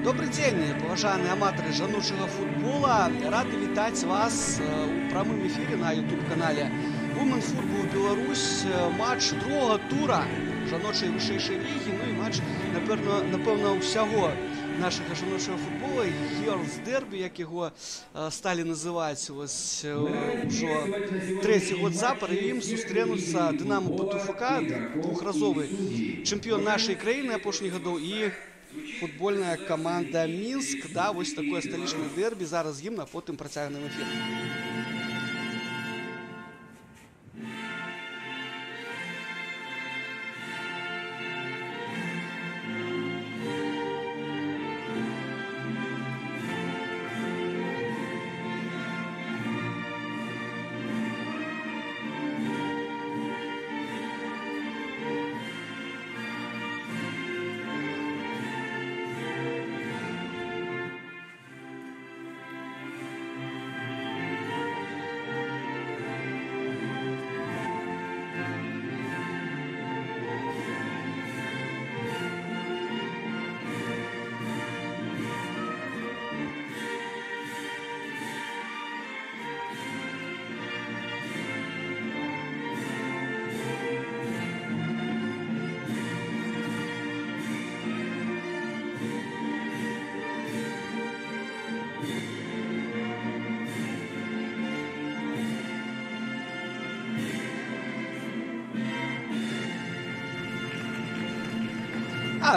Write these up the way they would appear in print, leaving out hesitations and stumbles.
Добрый дзень, паважаныя аматары жаночага футбола. Рады вітаць вас у прамым эфіры на YouTube-канале Women Football Беларусь. Матч другога тура жаночай вышэйшай лігі, ну і матч, напэўна, ўсяго нашага жаночага футбола, Girls Derby, як яго сталі называць вось ўжо трэці год запар, і ім сустрэнуцца Дынама БДУФК, двухразовы чэмпіён нашай краіны апошніх гадоў, і футбольная каманда Мінск. Да, вось такое сталічнае дэрбі. Зараз гімн, а потым працягнем эфір.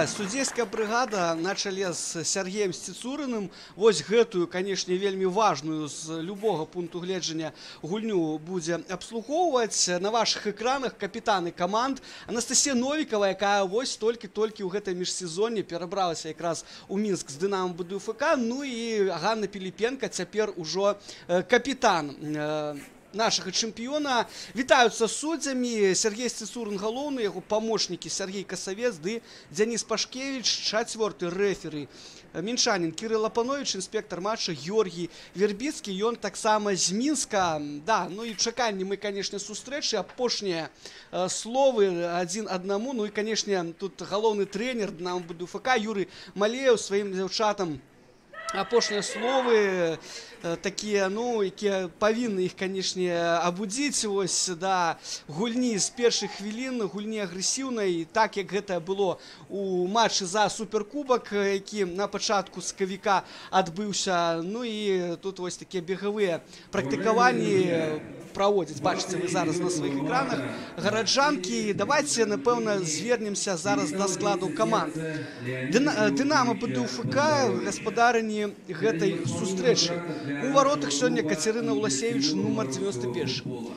Судзейская брыгада на чале з Сергеем Сціцурыным вось гэтую, канешне, вельмі важную з любога пункту гледжання гульню будзе абслугоўваць. На вашых экранах капітаны каманд Анастасія Новікова, якая вось толькі-толькі ў гэтай міжсезонні перабралася якраз у Мінск з Дынама БДУФК, ну і Ганна Піліпенка цяпер ужо капітан нашага чэмпіёна. Вітаюцца з суддзямі Сергей Сціцурын галоўны, яго памочнікі Сергей Касавец ды Дзяніс Пашкевіч, чацвёрты рэферы мінчанін Кірыл Апановіч, інспектар матча Георгій Вербіцкі, ён таксама з Мінска. Да, ну і чаканні мы, канешне, сустрэчы, апошнія словы адзін аднаму, ну і, канешне, тут галоўны трэнер Дынама БДУФК Юрый Малееў сваім дзяўчатам апошнія словы такія, ну, якія павінны іх, канешне, абудзіць вось да гульні з першых хвілін, гульні агрэсіўнай, так як гэта было у матчы за суперкубак, які на пачатку сакавіка адбыўся. Ну і тут вось такія бегавыя практыкаванні праводзяць, бачыце вы зараз на сваіх экранах гараджанкі. Давайте, напэўна, звернемся зараз да складу каманд. Дынама БДУФК, гаспадарыні гэтай сустрэчы. У варотах сёння Кацярына Уласевіч, нумар 91.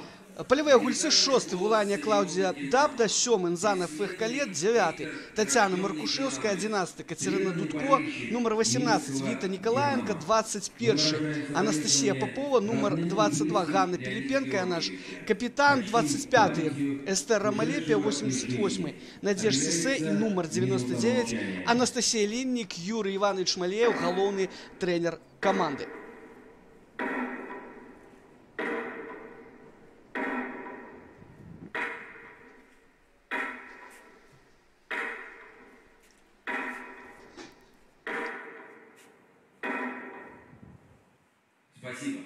Палявыя гульцы: 6 Вуланія Клаўдзія Дабда, 7 Нзана Фэхкалет, 9 Тацяна Маркушеўская, 11 Кацярына Дудко, нумар 18 Віта Нікалаенка, 21 Анастасія Попова, нумар 22 Ганна Піліпенка, наш капітан, 25 Эстер Рамалепія, 88 Надежда Сісе і нумар 99 Анастасія Ліннік. Юрый Іванович Малееў, галоўны трэнер каманды. Спасибо.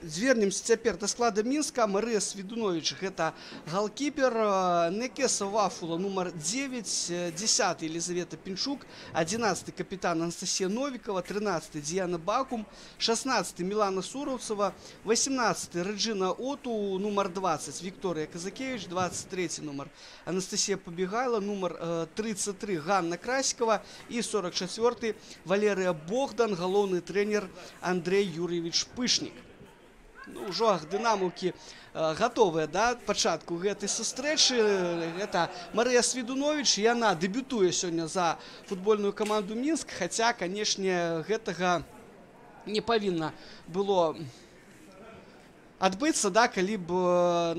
Звернемся цяпер да склада Мінска. Марыя Свідуновіч, гэта галкіпер, Некеса Вафула, нумар 9, 10 Елизавета Пінчук, 11 капітан Анастасія Новікова, 13 Діяна Бакум, 16 Мілана Суровцева, 18 Реджина Оту, нумар 20 Вікторія Казакевич, 23 нумар Анастасія Побігайла, нумар 33 Ганна Красікова і 44 Валерія Богдан, галоўны трэнер Андрей Юрьевич Пышнік. Ну, ўжо дынамаўкі гатовыя да пачатку гэтай сустрэчы. Гэта Марыя Свідуновіч, яна дэбютуе сёння за футбольную каманду Мінск, хаця, канешне, гэтага не павінна было адбыцца, да, калі б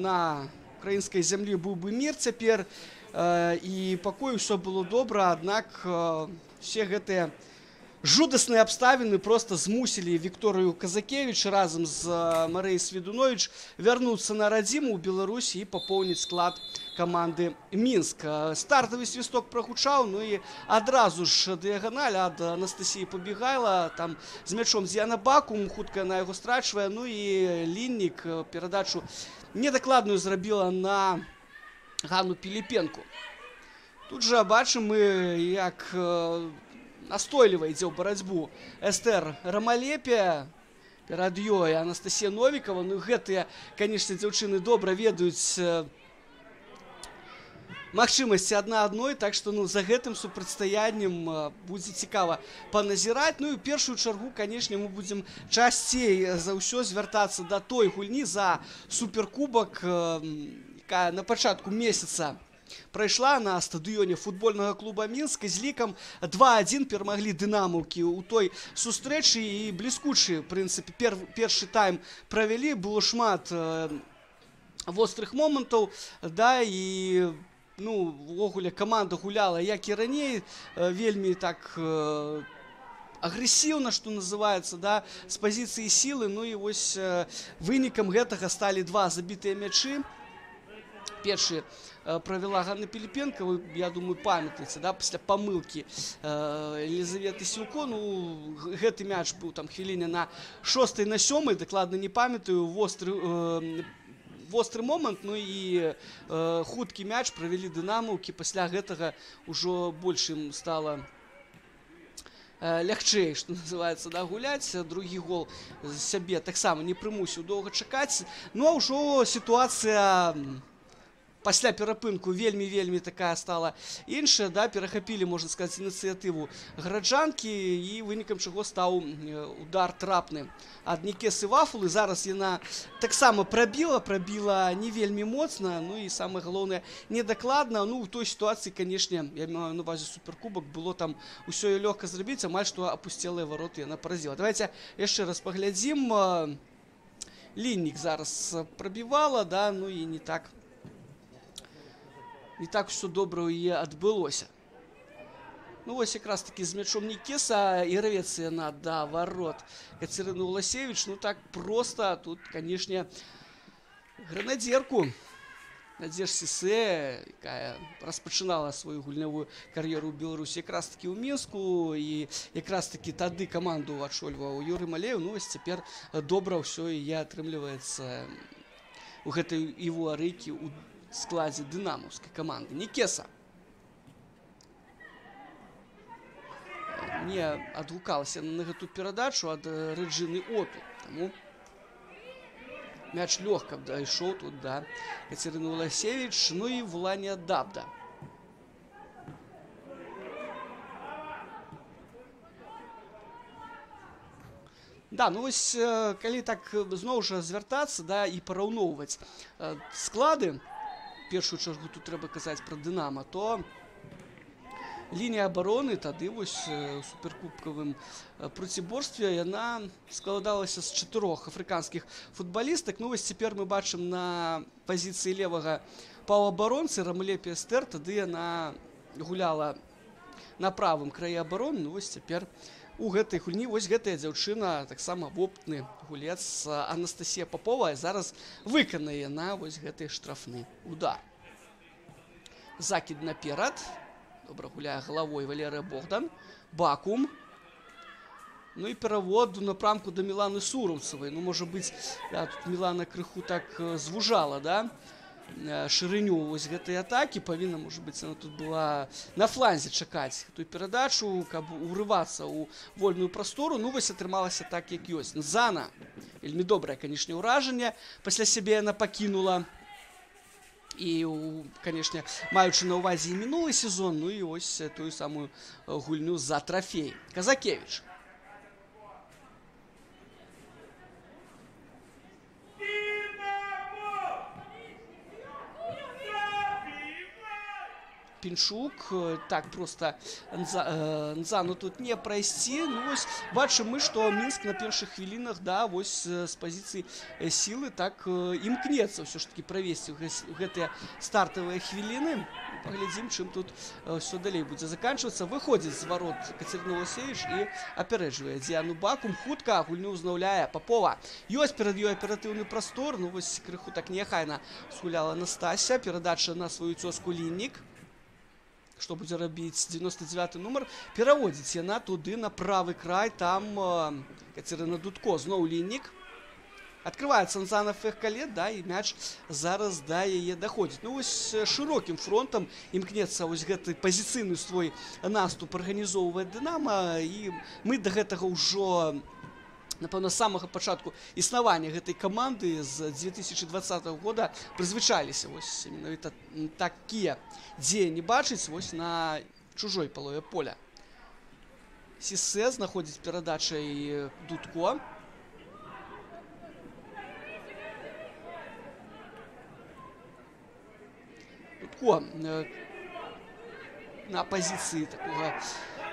на украінскай зямлі быў бы мір цяпер. І пакуль усё было добра, аднак все гэтыя жудасныя абставіны просто змусілі Вікторыю Казакевіч разам з Марыяй Сведуновіч вярнуцца на радзіму ў Беларусь і папоўніць склад каманды Мінск. Стартавы свісток прагучаў, ну і адразу ж дыяганаль ад Анастасіі Пабегайла, там з мячом Зіяна Бакум, хутка яна яго страчвае, ну і Ліннік перадачу недакладную зрабіла на Ганну Піліпенку. Тут жа бачым мы, як настойліва ідзе ў барацьбу Эстер Рамалепія, перад ёй Анастасія Новікова. Ну гэтыя, канешне, дзяўчыны добра ведаюць магчымасці адна адной, так што ну, за гэтым супрацьстаяннем будзе цікава паназіраць. Ну і ў першую чаргу, канешне, мы будзем часцей за ўсё звяртацца да той гульні за суперкубак, якая на пачатку месяца прайшла на стадыёне футбольнага клуба Мінск. З лікам 2-1 перамаглі дынамаўкі ў той сустрэчы і бліскучы, в прынцыпе, першы тайм правялі. Было шмат вострых момантаў, да, і ну, увогуле каманда гуляла, як і раней, вельмі так агрэсіўна, што называецца, да, з пазіцыі сілы. Ну і вось вынікам гэтага сталі два забітыя мячы. Першы правяла Ганна Піліпенка, вы, я думаю, памятаеце, да, пасля памылкі Елізаветы Сілко. Ну, гэты мяч быў там хвіліне на 6-й, на 7-й, дакладна не памятаю, востры момант, ну і хуткі мяч правялі дынамаўкі. Пасля гэтага ўжо больш ім стала лягчэй, што называецца, да, гуляць. Другі гол сябе таксама не прымусіў доўга чакаць. Ну а ўжо сітуацыя пасля перапынку вельмі-вельмі такая стала іншая, да, перахапілі, можна сказаць, ініцыятыву гараджанкі, і вынікам чаго стаў удар трапны ад Нікесы Вафулы. Зараз яна таксама прабіла не вельмі моцна, ну і самае галоўнае, недакладна. Ну, у той сітуацыі, канешне, я маю на увазе суперкубак, было там усё і лёгка зрабіць, амаль што апусцелыя вароты яна паразіла. Давайте яшчэ раз паглядзім. Ліннік зараз прабівала, да, ну і не так усё добра ў яе адбылося. Ну вось якраз такі з мячом Нікеса і рвецца яна да варот Кацярыны Уласевіч. Ну так проста тут, канешне, грэнадзерку Надзеж Сісе, якая распачынала сваю гульнявую кар'еру ў Беларусі якраз такі ў Мінску, і якраз такі тады каманду ачольваў Юрый Малееў. Ну вось цяпер добра ўсё і атрымліваецца у гэтай івуарыйкі ў складзе дынамаўскай каманды. Нікеса не адгукалася на гэту перадачу ад Рэджыны Оту, таму мяч лёгка дайшоў тут да Кацярыны Уласевіч. Ну і Вуланія Дабда. Да, ну вось калі так зноў жа звяртацца, да, і параўноўваць склады, першую чаргу тут трэба казаць пра Дынама, то лінія абароны тады вось у суперкубкавым проціборстве яна складалася з 4 афрыканскіх футбалістак. Ну вось цяпер мы бачым на пазіцыі левага паўабаронцы Рамалепі Эстер, тады яна гуляла на правым краі абароны. Ну вось цяпер у гэтай гульні вось гэтая дзяўчына таксама вопытны гулец Анастасія Папова зараз выканае яна вось гэты штрафны удар. Закід наперад. Добра гуляе галавой Валерыя Богдан. Бакум. Ну і перавод у напрамку да Міланы Суромцевай. Ну, можа быць, да, тут Мілана крыху так звужала, да, шырыню вось гэтай атакі. Павінна, можа быць, яна тут была на фланзе чакаць ту перадачу, каб урывацца ў вольную прастору. Ну, вось атрымалася так, як ёсць. Зана. Вельмі добрае, канешне, ўражанне пасля сябе яна пакінула. І, канешне, маючы на ўвазе і мінулы сезон, ну і ось тую самую гульню за трафей. Казакевіч. Пінчук. Так просто Нзану тут не прайсці. Ну вось бачым мы, што Мінск на першых хвілінах, да, вось з пазіцыі сілы так імкнецца ўсё ж такі правесці гэтыя стартавыя хвіліны. Паглядзім, чым тут ўсё далей будзе заканчвацца. Выходзіць з варот Кацярына Ласевіч і апярэджвае Діану Бакум. Хутка гульню ўзнаўляе Папова. Ёсць перад ёй аператыўны прастор. Ну вось крыху так неахайна згуляла Настася. Перадача на сваю цёзку Ліннік. Што будзе рабіць 99 нумар? Пераводзіць яна туды на правы край. Там Кацярына Дудко. Зноў Ліннік. Открывается Нзана Фехкалет, да, і мяч зараз да яе даходзіць. Ну вось шырокім фронтам імкнецца вось гэты пазіцыйны свой наступ арганізоўвае Дынама, і мы да гэтага ўжо, напэўна, з самага пачатку існавання гэтай каманды з 2020 года прызвычаліся. Вось менавіта такія дзеянні бачыць вось на чужой палове поля. Сісе знаходзіць перадачай Дудко. Дудко на пазіцыі такога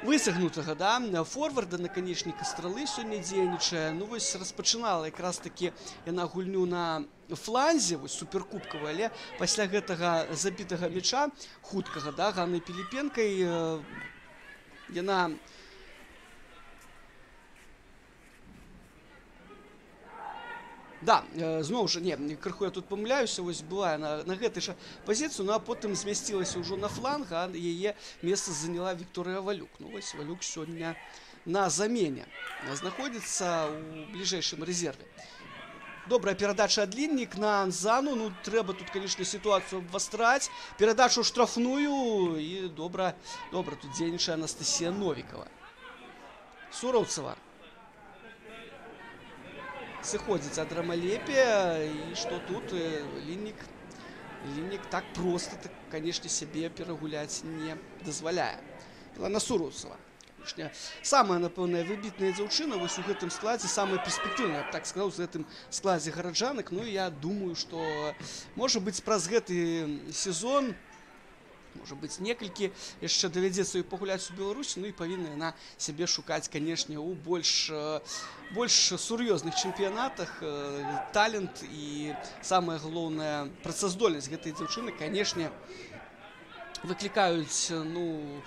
выцягнутага, да, форварда, наканечніка стралы сёння дзейнічае. Ну вось распачынала якраз такі яна гульню на фланзе, вось суперкубкавай, але пасля гэтага забітага мяча хуткага, да, Ганны Піліпенкай, яна Да, зноў жа, не, крыху я тут памыляюся, вось была яна на гэтай жа пазіцыі, ну а потым змясцілася ўжо на фланг, а яе месца заняла Вікторыя Валюк. Ну вось Валюк сёння на замене знаходзіцца ў бліжэйшым рэзерве. Добрая перадача ад Ліннік на Нзану. Ну, трэба тут, конечно, сітуацыю абвастраць. Перадачу ў штрафную, і добра, добра тут дзейнічае Анастасія Новікова. Сураўцева сыходзіць ад Рамалепе, і што тут Ліннік так просто, так, конечно, сябе перагуляць не дазваляе. Ілана Сураўцева, конечно, самая, напэўна, выбітная дзяўчына вось у гэтым складзе, самая перспектыўная, я б так сказаў, у гэтым складзе гараджанак. Ну, я думаю, што, можа быць, праз гэты сезон, можа быць, некалькі яшчэ давядзецца ёй пагуляць у Беларусі, ну і павінна яна сябе шукаць, канешне, у больш сур'ёзных чэмпіянатах. Талент і, самае галоўнае, працаздольнасць гэтай дзяўчыны, канешне, выклікаюць, ну,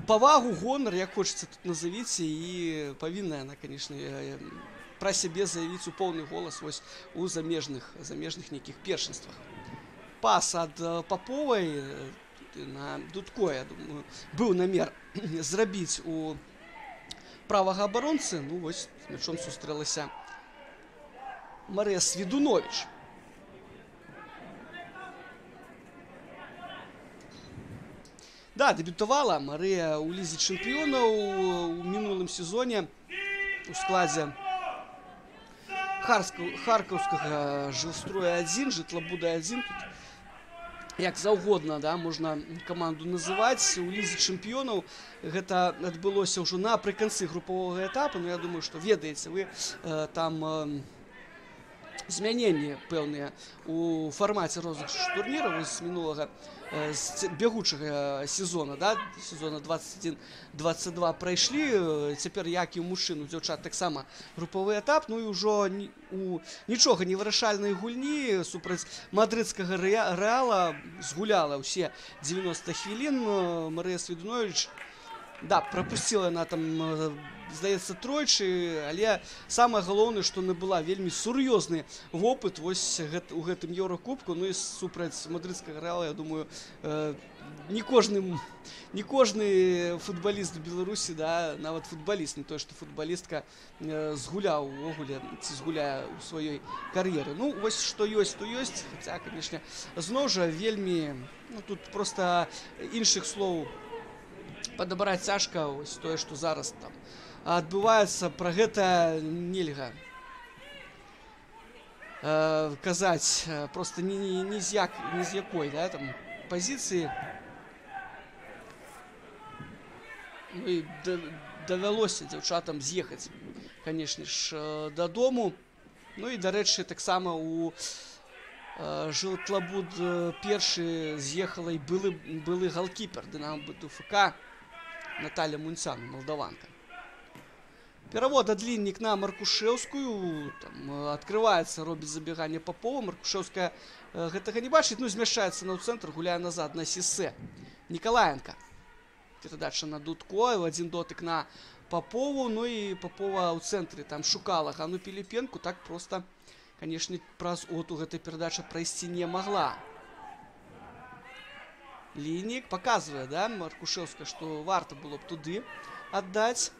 павагу, гонар, як хочацца тут назавіце, і павінна яна, канешне, пра сябе заявіць у поўны голас вось у замежных нейкіх першынствах. Пас ад Паповай на Дудко, я думаю, быў намер зрабіць у правага абаронцы. Ну вось з мячом сустрэлася Марыя Свідуновіч. Да, дэбютавала Марыя ў Лізе чэмпіёнаў у мінулым сезоне у складзе Харкаўскага Жылстроя 1, Жытлабуда 1. Тут як заўгодна, да, можна каманду называць. У Лізе чэмпіёнаў гэта адбылося ўжо напрыканцы групавога этапу. Но я думаю, што ведаеце вы, там змяненні пэўныя у фармаце розыгрышу турніра вось з мінулага, з бягучага сезона, да, сезона 21-22 прайшлі. Цяпер, як і ў мужчын, у дзяўчат таксама групавы этап. Ну і ўжо у нічога не вырашальнай гульні супраць мадрыдскага Рэала згуляла ўсе 90 хвілін Марыя Свідуновіч. Да, прапусціла яна там, здаецца, тройчы, але самае галоўнае, што набыла вельмі сур'ёзны вопыт вось у гэтым Еўракубку. Ну і супраць мадрыдскага Рэала, я думаю, не кожны футбаліст у Беларусі, да, нават футбаліст, не той, што футбалістка, згуляў увогуле ці згуляе ў сваёй кар'еры. Ну, вось што ёсць, то ёсць. Хаця, канешне, зноў жа вельмі, ну, тут проста іншых слоў падабраць цяжка. Вось тое, што зараз там адбываецца, пра гэта нельга казаць просто ні з якой, да, там пазіцыі. Ну і давялося дзяўчатам з'ехаць, канешне ж, дадому. Ну і, дарэчы, таксама у Жылтлабуд першы з'ехала і былы галкіпер Дынама БДУФК Наталья Мунцяну, малдаванка. Перавод ад Ліннік на Маркушэўскую. Там открываецца, робіць забеганне Папова. Маркушэўская гэтага не бачыць, ну, змяшчаецца на цэнтр, гуляе назад на Сісе. Ніколаенко. Перадача на Дудко, адзін дотык на Папову, ну і Папова ў цэнтры там шукала Ганну Піліпенку, так просто, конечно, праз оту гэтая перадача прайсці не магла. Ліннік показвае, да, Маркушэўская, што варта было б туды аддаць.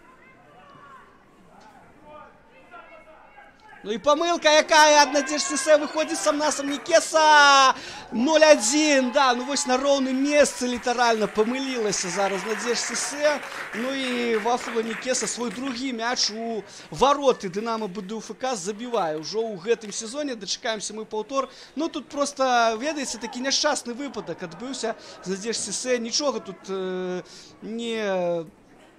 Ну і памылка якая ад Надзежды Сісе выходзіць сам на сам Нікеса. 0-1, да, ну вось на роўным месцы літаральна памылілася зараз Надзежда Сісе. Ну і Вафула Нікеса свой другі мяч у вароты Дынама БДУФК забівае ўжо ў гэтым сезоне. Дачакаемся мы паўтор. Ну тут просто, ведаеце, такі няшчасны выпадак адбыўся з Надзежды Сісе. Нічога тут не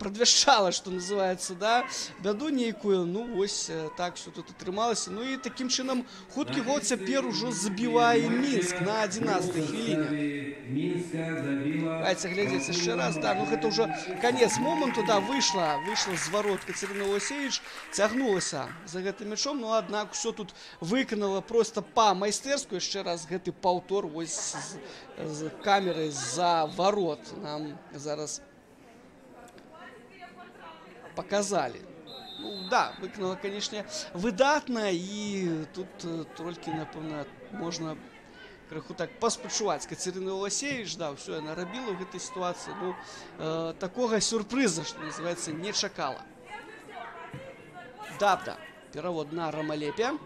прадвяшчала, што называецца, да, бяду нейкую, ну вось так всё тут атрымалася. Ну і такім чынам хуткі гол цяпер ужо забівае Мінск на 11-й хвіліне. Давайте глядзець яшчэ раз, да, ну гэта ўжо канец моманту, да, выйшла з варот Кацярына Лосевіч, цягнулася за гэтым мячом, ну аднак усё тут выканала проста па-майстэрску. Яшчэ раз гэты паўтор вось з камеры за варот нам зараз показали. Ну, да, выканала, конечно, выдатна, і тут толькі, напэўна, можна крыху так паспачуваць Кацярыну Ласевіч, да, ўсё яна рабіла ў гэтай сітуацыі, ну, такога сюрпрыза, што называецца, не чакала. Дабда, перавод на Рамалепе.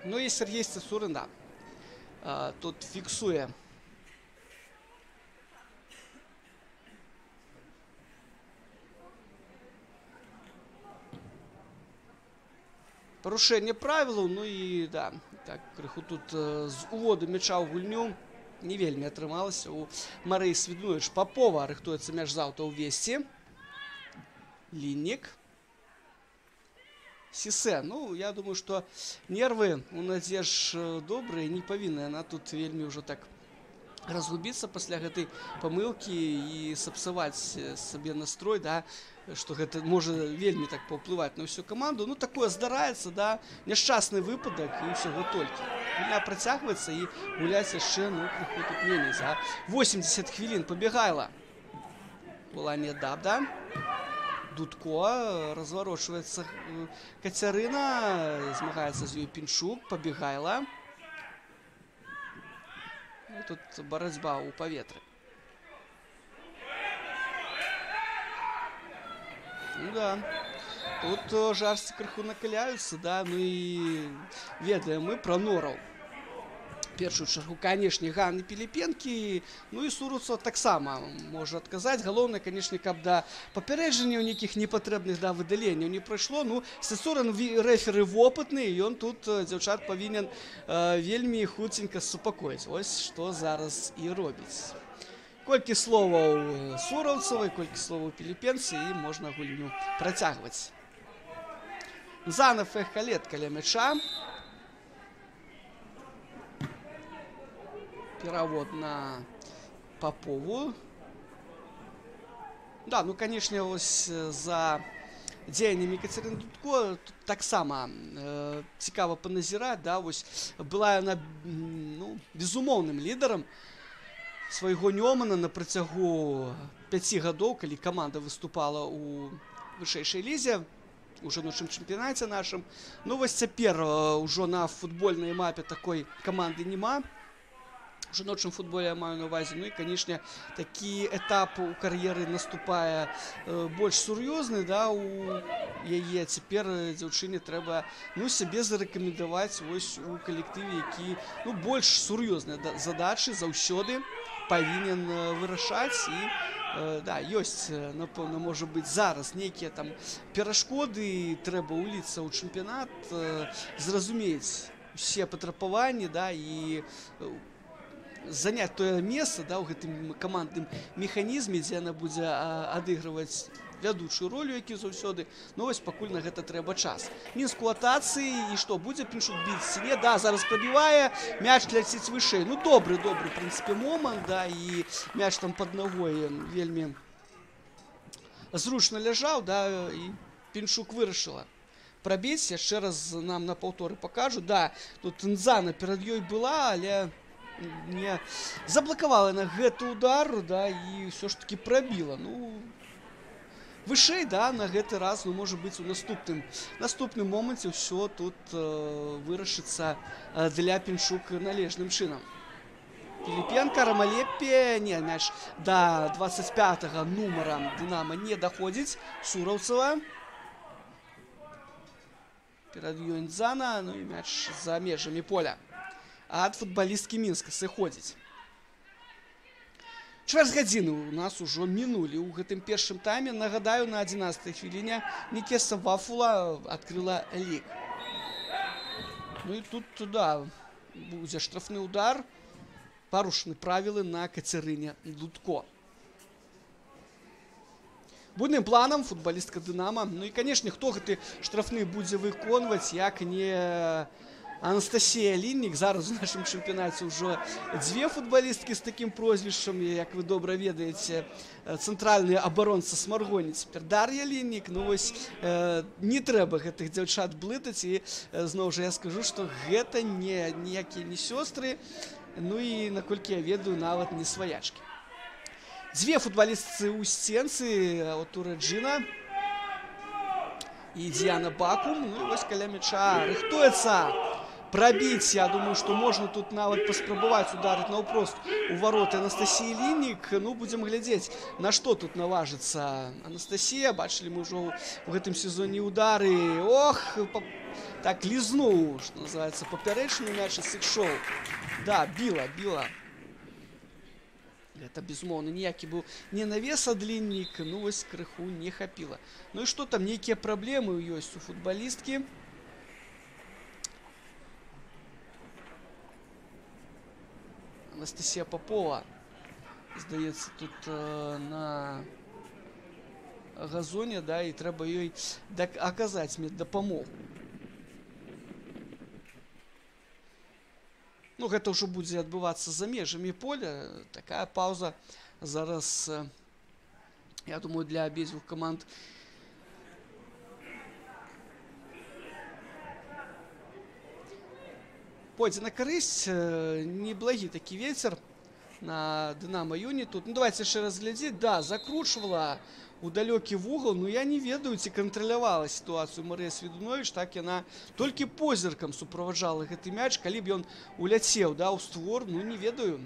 Ну і Сергей Сцецурын, да, тут фіксуе. Парушэнне правілаў, ну і, да, так, крыху тут з уводу мяча ў гульню не вельмі атрымалася у Марыі Свідновіч. Папова рыхтуецца мяч з аўта ўвесці. Ліннік. Сісе. Ну, я думаю, што нервы у Надзеж добрыя, не павінна яна тут вельмі ўжо так разгубіцца пасля гэтай памылкі і сапсаваць сабе настрой, да, што гэта можа вельмі так паўплываць на ўсю каманду. Ну, такое здараецца, да, няшчасны выпадак і ўсяго толькі. Гульня працягваецца і гуляць яшчэ, ну, крыху тут меней за 80 хвілін. Пабегайла. Уланія Дабда. Дудко, разварочваецца Кацярына, змагаецца з ёй Пінчук, Пабегайла. Ну, тут барацьба ў паветры. Ну да, тут жарсці крыху накаляюцца, да, ну і ведаем мы пра нораў. Першую чаргу, канешне, Ганны Піліпенкі, ну і Суруцова таксама можа адказаць. Галоўнае, канешне, каб да папярэджанняў нейкіх непатрэбных, да, выдаленняў не прайшло. Ну, Сцецурын рэферы вопытны, і ён тут дзяўчат павінен вельмі хуценька супакоіць. Ось што зараз і робіць. Колькі словаў Сураўцавай, колькі словаў Піліпенцы, і можна гульню працягваць. Зана Фехкалет каля мяча. Перавод на Папову. Да, ну, конечно, ось за дзеяннямі Кацярыны Дудко тут таксама цікава паназіраць, да, ось была яна, ну, безумоўным лідарам свайго Нёмана на працягу 5 гадоў, калі каманда выступала ў вышэйшай лізе, у жаночым чэмпіянаце нашым. Ну, вось цяпер ужо на футбольнай мапе такой каманды няма. У жаночым футболе я маю на увазе. Ну і, канешне, такі этап у кар'еры наступае больш сур'ёзны, да, у яе цяпер дзяўчыне трэба, ну, сябе зарэкамендаваць вось у калектыве, які, ну, больш сур'ёзныя задачы заўсёды павінен вырашаць. І, да, ёсць, напэўна, можа быць зараз нейкія там перашкоды, трэба ўліцца ў чэмпіянат, зразумець, усе патрабаванні, да, і заняць тое месца, да, ў гэтым камандным механізме, дзе яна будзе адыгрываць вядучую ролю, які заўсёды. Ну вось пакуль на гэта трэба час. Мінск у атацы, і што, будзе Піншук біць ці не? Да, зараз прабівае, мяч ляціць вышэй. Ну добры, добры, в прынцыпе, момант, да, і мяч там пад ногой вельмі зручна ляжаў, да, і Піншук вырашыла прабіць. Яшчэ раз нам на паўторы пакажу. Да, тут Нзана перад ёй была, але не заблакавала на гэты удар, да, і ўсё ж таки прабіла. Ну, вышэй, да, на гэты раз, ну, можа быць, у наступным моманце ўсё тут вырашыцца для Піншук належным чынам. Піліпенка, Рамалеппе, не, мяч да 25-го нумара Дынама не даходзіць. Сураўцева. Перад ёй Нзана, ну і мяч за межамі поля. Ад футбалісткі Мінска сыходзіць. Чвэрць гадзіны у нас ужо мінулі ў гэтым першым тайме. Нагадаю, на 11-й хвіліне Нікеса Вафула адкрыла лік. Ну і тут, да, будзе штрафны удар. Парушаны правілы на Кацярыне Дудко. Буйным планам футбалістка Дынама. Ну і, канешне, хто гэты штрафны будзе выконваць, як не Анастасія Ліннік. Зараз у нашым чэмпіянаце ўжо дзве футбалісткі з такім прозвішчам, як вы добра ведаеце, цэнтральны абаронца Смаргоні цяпер Дар'я Ліннік. Ну вось не трэба гэтых дзяўчат блытаць, і зноў жа я скажу, што гэта не ніякія не сёстры, ну і, наколькі я ведаю, нават не сваячкі. Дзве футбалістцы ў сценцы, Отура Джина і Діана Бакум. Ну і вось каля мяча рыхтуецца прабіць. Я думаю, што можна тут нават паспрабаваць ударыць наўпрост у вароты Анастасіі Ліннік. Ну, будзем глядзець, на што тут наважыцца Анастасія. Бачылі мы ўжо ў гэтым сезоне удары. Ох, так лізнуў, што называецца, папярэчны мяч і сышоў. Да, біла, біла. Гэта, безумоўна, ніякі быў не навес ад Ліннік, ну вось крыху не хапіла. Ну і што там, нейкія праблемы ёсць у футбалісткі. Анастасія Папова, здаецца, тут на газоне, да, і трэба ёй аказаць меддапамогу. Ну, гэта ўжо будзе адбывацца за межамі поля. Такая пауза зараз, я думаю, для абедзвюх каманд пойдзе на карысць. Неблагі такі вецер на Дынама Юні тут. Ну, давайте яшчэ раз глядзець. Да, закручвала у далёкі вугал, но я не ведаю, ці кантралявала сітуацыю Марыя Свідуновіч, так яна толькі позіркам суправаджала гэты мяч, калі б ён уляцеў, да, ў створ, ну не ведаю,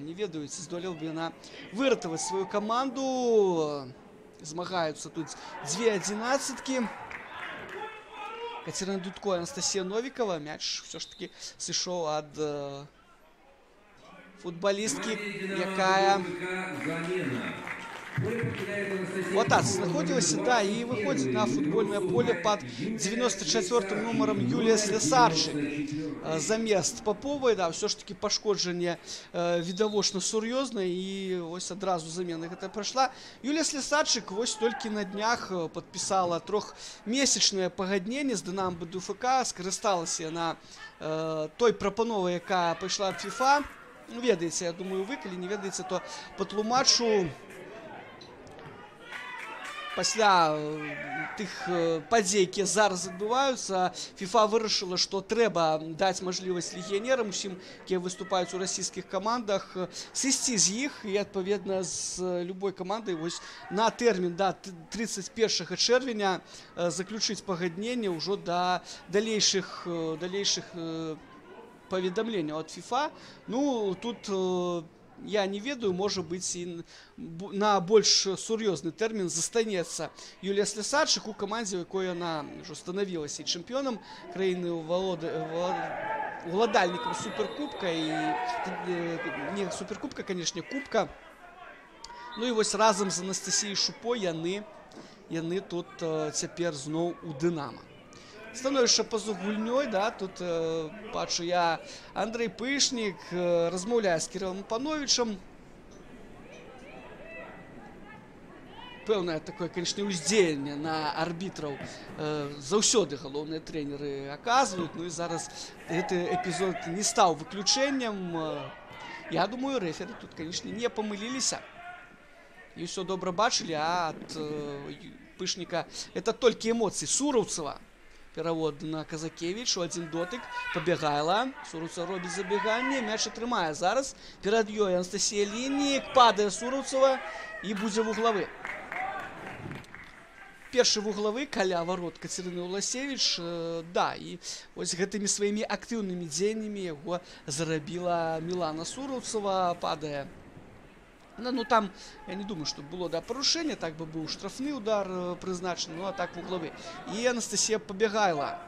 ці здолела б яна выратаваць сваю каманду. Змагаюцца тут дзве адзінаццаткі. Кацярына Дудко і Анастасія Новікова. Мяч ўсё ж такі сышоў ад футбалісткі, якая у атацы знаходзілася, да, і выходзіць на футбольнае поле пад 94-м нумарам Юлія Слясарчык замест Паповай. Да, ўсё ж такі пашкоджанне відавочна сур'ёзнае, і вось адразу замена гэта прайшла. Юлія Слясарчык вось толькі на днях падпісала трохмесячнае пагадненне з Дынама БДУФК, скарысталася яна той прапановай, якая пайшла ад ФІФА. Ну, ведаеце, я думаю, вы, калі не ведаеце, то патлумачу. Пасля тых падзей, якія зараз адбываюцца, ФІФА вырашыла, што трэба даць мажлівасць легіянерам, усім, якія выступаюць у расійскіх камандах, сысці з іх і, адпаведна, з любой камандай вось на тэрмін да 31 чэрвеня заключыць пагадненне ўжо да далейшых паведамленняў ад ФІФА. Ну, тут я не ведаю, можа быць, і на больш сур'ёзны тэрмін застанецца Юлія Слясарчык у камандзе, у якой яна ўжо станавілася і чэмпіёнам краіны, уладальнікам суперкубка, і не суперкубка, канешне, кубка. Ну і вось разам з Анастасіяй Шупой яны тут цяпер зноў у Дынама. Становішча па-за гульнёй, да, тут бачу я, Андрэй Пышнік размаўляе з Кірылам Пановічам. Пэўнае такое, канечне, уздзеянне на арбітраў заўсёды галоўныя трэнеры аказваюць. Ну і зараз гэты эпізод не стаў выключэннем. Я думаю, рэферы тут, канечне, не памыліліся. І ўсё добра бачылі, а ад Пышніка это толькі эмоцыі. Сураўцева. Перавод на Казакевіч, у адзін дотык, Пабегайла. Сураўцева робіць забеганне, мяч атрымае зараз. Перад ёй Анастасія Ліннік, падае Сураўцева і будзе вуглавы. Першы вуглавы каля варот Кацярыны Уласевіч, да, і вось гэтымі сваімі актыўнымі дзеяннямі яго зарабіла Мілана Сураўцева, падае. Ну там, я не думаю, што было, да, парушэнне, так бы быў штрафны удар прызначаны, ну а так вуглавы. І Анастасія Пабегайла,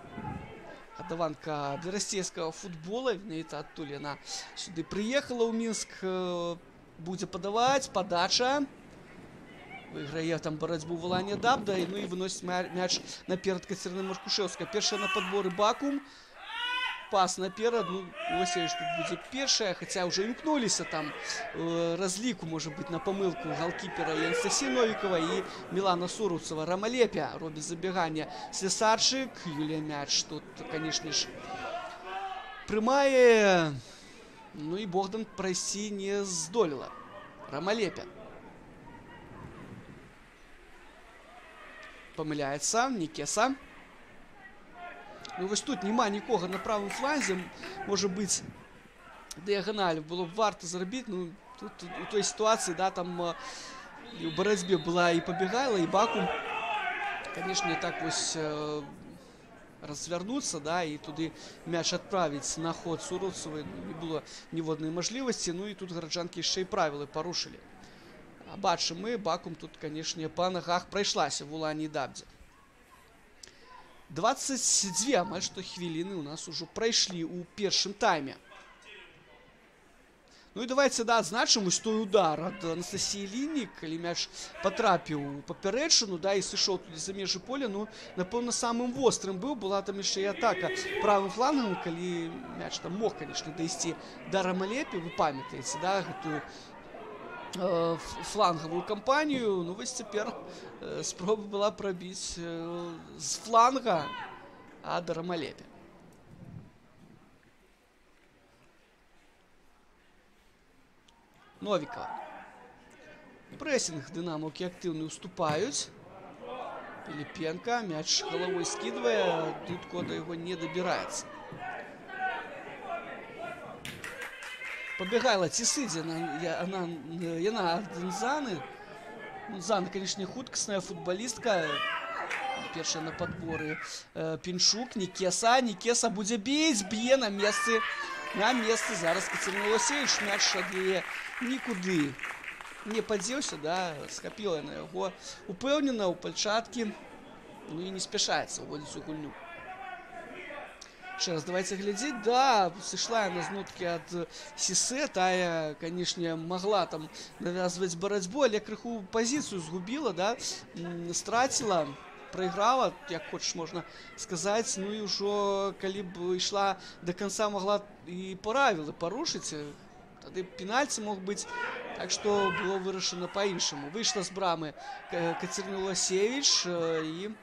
гадаванка берасцейскага футбола, менавіта адтуль яна сюды прыехала ў Мінск, будзе падаваць, падача. Выйграе там барацьбу Валанія Дабда, ну і выносіць мяч наперад Кацярына Маркушэўская. Першая на падборы Бакум. Пас наперад, ну, Уласевіч тут будзе першая, хаця ўжо імкнуліся там разліку, можа быць, на памылку галкіпера і Анастасія Новікова, і Мілана Сураўцева. Рамалепя робіць забеганне Слесарчык, Юлія мяч тут, канешне ж, прымае, ну і Богдан прайсці не здолела. Рамалепя. Памыляецца Нікеса. Ну вось тут няма нікога на правым фланзе, можа быць, дыяганаль было б варта зрабіць, ну тут у той сітуацыі, да, там і ў барацьбе была і Пабегайла, і Бакум. Канешне, так вось развярнуцца, да, і туды мяч адправіць на ход Сураўцевай не было ніводнай мажлівасці, ну і тут гараджанкі яшчэ і правілы парушылі. А бачым мы, Бакум тут, канешне, па нагах прайшлася в Улані Дабдзе. 22 амаль што хвіліны у нас ужо прайшлі ў першым тайме. Ну і давайте, да, адзначым вось той удар ад Анастасіі Ліннік, калі мяч патрапіў у папярэчыну, да, і сышоў туды за межы поля, ну, напэўна, самым вострым быў, была там яшчэ і атака правым флангам, калі мяч там мог, канешне, дайсці да Рамалепі, вы памятаеце, да, гэтую флангавую кампанію. Ну вось цяпер спроба была прабіць з фланга ад Рамалепі. Новікова. Прэсінг дынамаўкі актыўны уступаюць. Піліпенка мяч галавой скідвае, Дудко да яго не дабіраецца. Пабегайла ці сыдзе яна ад Нзаны. Нзана, канешне, хуткасная футбалістка. Першая на падборы Піншук, Нікеса. Нікеса будзе біць, б'е на месцы. На месцы зараз Кацярына Уласевіч. Мяч ад яе нікуды не падзеўся, да, схапіла яна яго упэўнена ў пальчаткі. Ну і не спяшаецца ўводзіць у гульню. Яшчэ раз давайте глядзець. Да, сышла яна з ноткі ад Сісе, тая, канешне, магла там навязваць барацьбу, але крыху пазіцыю згубіла, да, страціла, прайграла, як хочаш можна сказаць. Ну і ўжо, калі б ішла да канца, магла і правілы парушыць, тады пенальці мог быць, так што было вырашана па-іншаму. Выйшла з брамы Кацярына Уласевіч і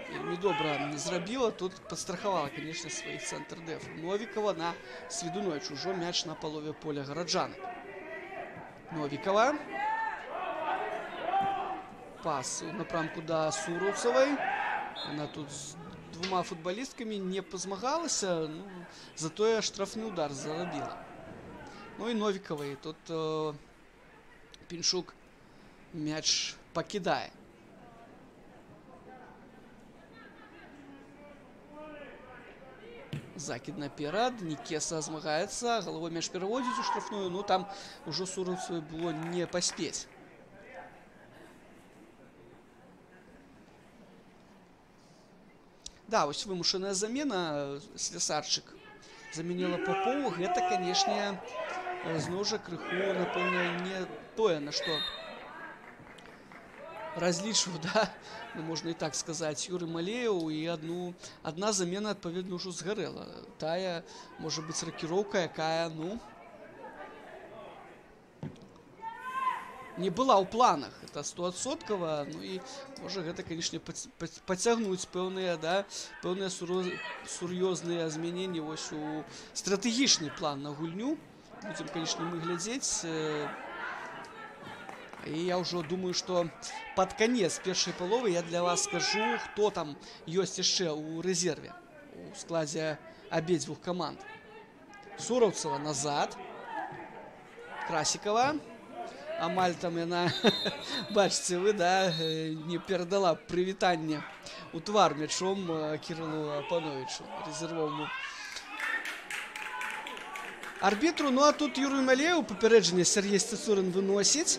вельмі добра зрабіла, тут падстрахавала, канешне, сваіх цэнтр-дэф. Новікова на Свідуновіч, ужо мяч на палове поля гараджанак. Новікова. Пас у напрамку да Сураўцевай. Она тут з двума футбалісткамі не пазмагалася, ну, затое штрафны удар зарабіла. Ну і Новікавай тут Піншук мяч пакідае. Закід наперад, Нікеса змагаецца, галавой мяч пераводзіць у штрафную, ну там ужо Сураўцевай было не паспець. Да, вось вымушаная замена, Слесарчык замяніла Папову, гэта, канешне, зноў жа крыху, напэўна, не тое, на што разлічваў, да, ну, можна і так сказаць, Юры Малееў, і адна замена, адпаведна, ўжо згарэла. Тая, можа быць, ракіроўка, якая, ну, не была ў планах, это 100%, ну і можа гэта, канешне, пацягнуць пэўныя, да, пэўныя сур'ёзныя змяненні вось у стратэгічны план на гульню. Будзем, канешне, мы глядзець. І я ўжо думаю, што пад канец першай паловы я для вас скажу, хто там ёсць яшчэ ў рэзерве у складзе абедзвюх каманд. Суровцева назад. Красікова. Амаль там яна, бачыце вы, да, не перадала прывітанне у твар мячом Кірылу Апановичу, рэзервоваму арбітру. Ну а тут Юрый Малееў папярэджанне Сергей Сцецурын выносіць.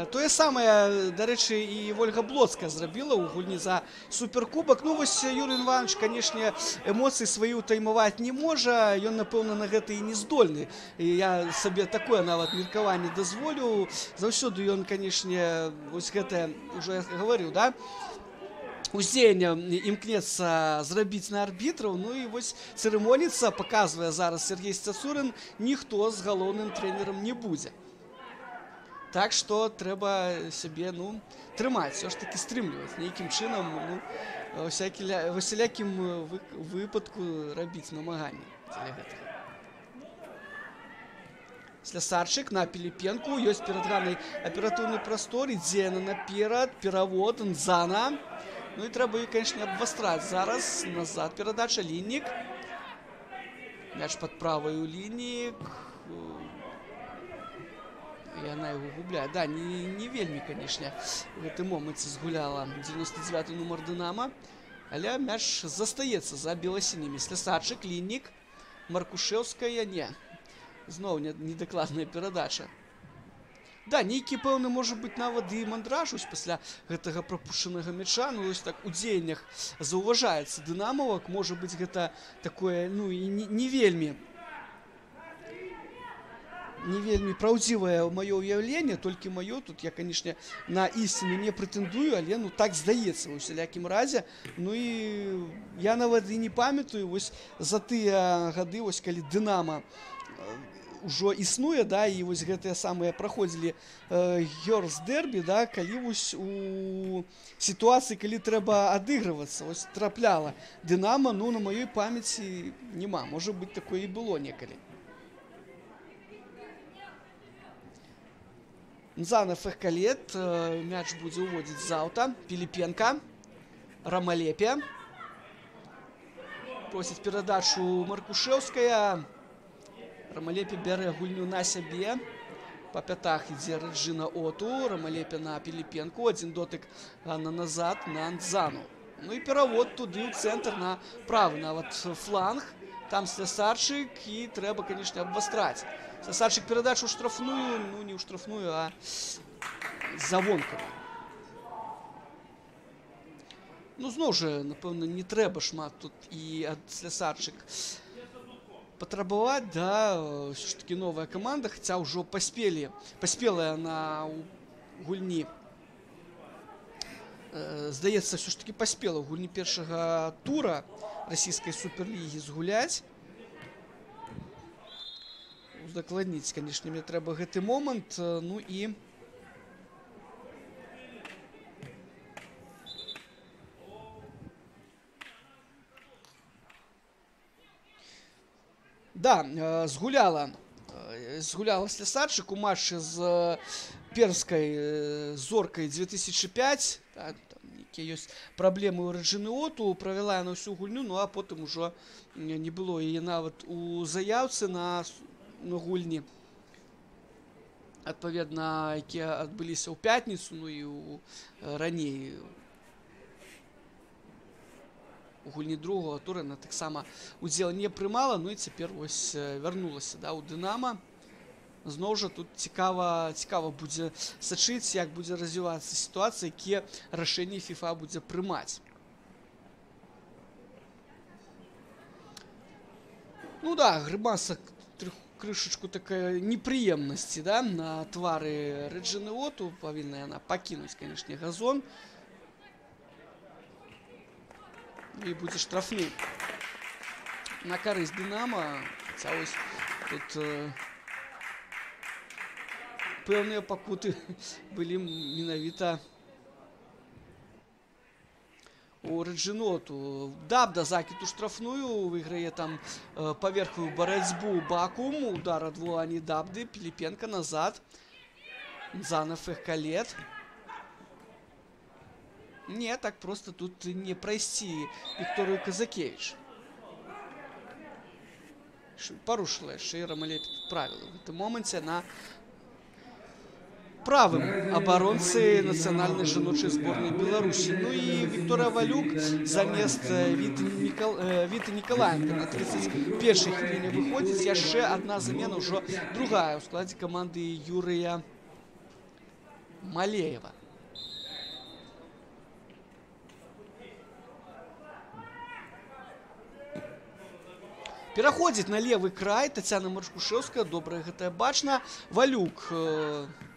Тое самае, дарэчы, і Вольга Блоцкая зрабіла ў гульні за суперкубак. Ну вось Юрый Іванович, канешне, эмоцыі свае ўтаймаваць не можа, ён, напэўна, на гэта і не здольны. І я сабе такое нават меркаванне дазволю. Заўсёды ён, канешне, вось гэта, ўжо я гаварыў, да, уздзеянне імкнецца зрабіць на арбітраў. Ну і вось цырымоніцца, паказвае зараз Сергей Сцяцурын, ніхто з галоўным трэнерам не будзе. Так што трэба сябе, ну, трымаць, усё ж такі стрымліваць нейкім чынам, ну, ва ўсялякім выпадку рабіць намаганні дзеля гэтага. Слясарчык на Піліпенку, ёсць перад Ганнай аператыўны прастор, ідзе яна наперад, перавод, Нзана. Ну і трэба яе, канешне, абвастраць зараз. Назад перадача, Ліннік. Мяч пад праваю Ліннік. І яна яго губляе. Да, не вельмі, канешне, у гэтым моманце згуляла 99 нумар Дынама. Але мяч застаецца за беласінімі. Слясарчык, Ліннік, Маркушэўская, не. Зноў недакладная перадача. Да, нейкі пэўны, можа быць, нават і мандраж ось пасля гэтага прапушчанага мяча. Ну, ось так у дзеяннях заўважаецца дынамавак. Можа быць, гэта такое, ну, і не вельмі праўдзівае маё ўяўленне, толькі маё, тут я, канешне, на ісціну не прэтэндую, але, ну, так здаецца ва ўсялякім разе. Ну і я нават і не памятаю, вось за тыя гады, вось калі Дынама ўжо існуе, да, і вось гэтыя самыя праходзілі Гёрлс дэрбі, да, калі вось у сітуацыі, калі трэба адыгрывацца, вось трапляла Дынама, ну, на маёй памяці няма, можа быць, такое і было некалі. Нзана Фехкалет, мяч будзе ўводзіць з аўта. Піліпенка, Рамалепе. Просіць перадачу Маркушэўская. Рамалепе бярэ гульню на сябе. Па пятах ідзе Рэджына Оту. Рамалепе на Піліпенку. Адзін дотык Ганна назад на Нзану. Ну і перавод туды ў цэнтр на правы нават фланг. Там Слясарчык, і трэба, канешне, абвастраць. Слясарчык перадачу ў штрафную, ну не ў штрафную, а завонкавую. Ну, зноў жа, напэўна, не трэба шмат тут і ад Слясарчык патрабаваць, да, ўсё ж такі новая каманда, хаця ўжо паспела яна ў гульні. Здаецца, ўсё ж такі паспела ў гульні першага тура расійскай суперлігі згуляць. Удакладніць, канешне, мне трэба гэты момант. Ну і да, згуляла Слясарчык у матчы з пермскай Зоркай 2005. Да, там нейкія ёсць праблемы ў Рэджыны Оту, правяла яна ўсю гульню, ну а потым ужо не было яе нават у заяўцы на гульні, адпаведна, якія адбыліся ў пятніцу, ну і раней у гульні другога тура яна таксама удзел не прымала, ну і цяпер вось вярнулася, да, ў Дынама. Зноў жа тут цікава будзе сачыць, як будзе развівацца сітуацыя, якія рашэнні FIFA будзе прымаць. Ну да, грымаса крышачку такая непрыемнасці, да, на твары Рэджыны Оту. Павінна яна пакінуць, канешне, газон. І будзе штрафны на карысць Дынама. Хаця вось тут пэўныя пакуты былі менавіта у Рэджыноту. Дабда закід у штрафную, выйграе там паверхавую барацьбу Бакум, удар ад Вуані Дабды, Піліпенка назад, Занов Эхкалет. Не, так просто тут не прайсці Вікторыю Казакевіч. Парушыла яшчэ і Рамалепі тут правілы. У гэтым моманце на правым абаронцы нацыянальнай жаночай зборнай Беларусі. Ну і Вікторыя Валюк замест Віты Нікалаенка на 31-й хвіліне выходзіць. Яшчэ адна замена, ўжо другая ў складзе каманды Юрыя Малеева. Пераходзіць на левы край Тацяна Маршкушеўская, добра гэтае бачна. Валюк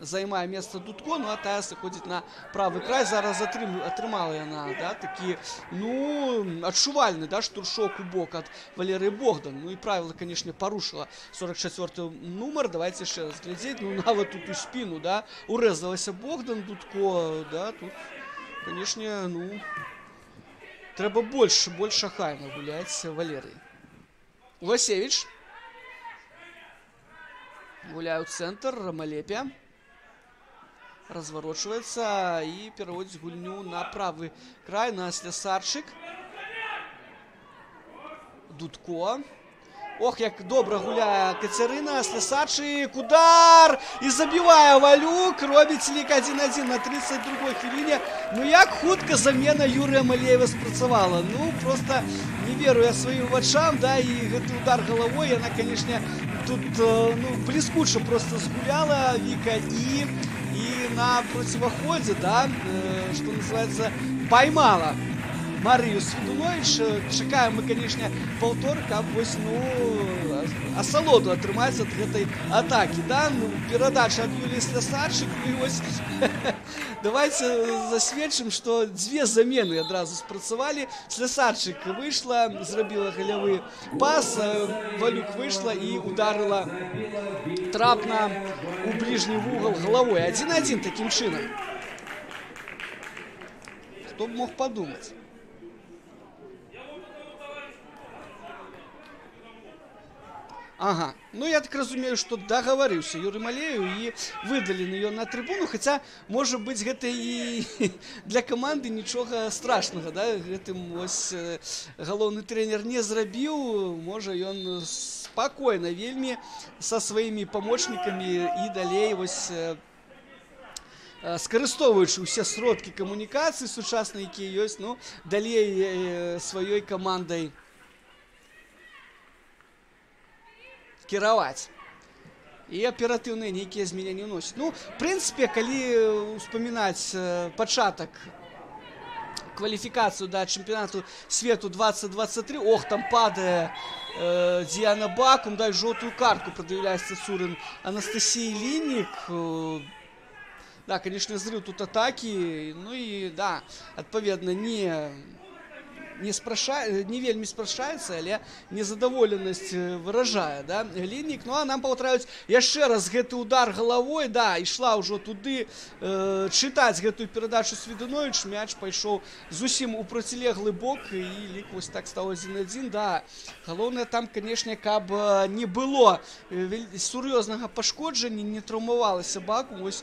займае месца Дудко, ну а тая сыходзіць на правы край. Зараз атрымала яна, да, такі, ну, адчувальны, да, штуршок у бок ад Валерыі Богдан. Ну і правіла, канешне, парушыла 44-й нумар. Давайте яшчэ раз глядзець. Ну, нават тут у спіну, да, урэзалася Богдан Дудко, да, тут, канешне, ну, трэба больш ахайна гуляць Валерыі. Лосевич. Гуляе ў цэнтр. Рамалепя. Разварочваецца і пераводзіць гульню на правы край, на Слясарчык. Дудко. Ох, як добра гуляе Кацярына. Слясарчык. Удар! І забівае Валюк. Робіць лік 1-1 на 32-й хвіліне. Ну, як хутка замена Юрыя Малеева спрацавала. Ну, просто не веру я сваім вачам, да, і гэты удар галавой, яна, канешне, тут, ну, бліскуча просто згуляла Віка і на проціваходзе, да, што называецца, поймала Марыю Свідуновіч. Чакаем мы, канешне, паўтор, каб вось, ну, асалоду атрымаць ад гэтай атакі, да, ну, перадача ад Юліі Слясарчык, ну і вось давайте засведчым, што дзве замены адразу спрацавалі. Слясарчык выйшла, зрабіла галявы пас, Валюк выйшла і ударыла трапна у бліжні вугал галавой. 1-1 такім чынам. Хто б мог падумаць? Ага, ну я так разумею, што дагаварыўся Юры Малею і выдалены ён на трыбуну, хаця, можа быць, гэта і для каманды нічога страшнага, да, гэтым вось галоўны трэнер не зрабіў, можа, ён спакойна вельмі са сваімі памочнікамі і далей вось скарыстоўваючы ўсе сродкі камунікацыі сучасныя, якія ёсць, ну, далей сваёй камандай кіраваць і аператыўныя нейкія змяненні ўносіць. Ну, в прынцыпе, калі ўспамінаць пачатак кваліфікацыю да чэмпіянату свету 2023, ох, там падае Діана Бакум, дай жоўтую картку прад'яўляе Цацурын Анастасіі Ліннік. Да, конечно, зрыў тут атакі, ну і, да, адпаведна, не вельмі спрашаецца, але незадаволенасць выражае, да, Ліннік. Ну, а нам паўтараюць яшчэ раз гэты удар галавой, да, ішла ўжо туды чытаць гэтую перадачу Свідуновіч, мяч пайшоў зусім у процілеглы бок, і лік вось так стаў 1-1, да. Галоўнае там, канешне, каб не было сур'ёзнага пашкоджання, не траўмавалася Бакум, вось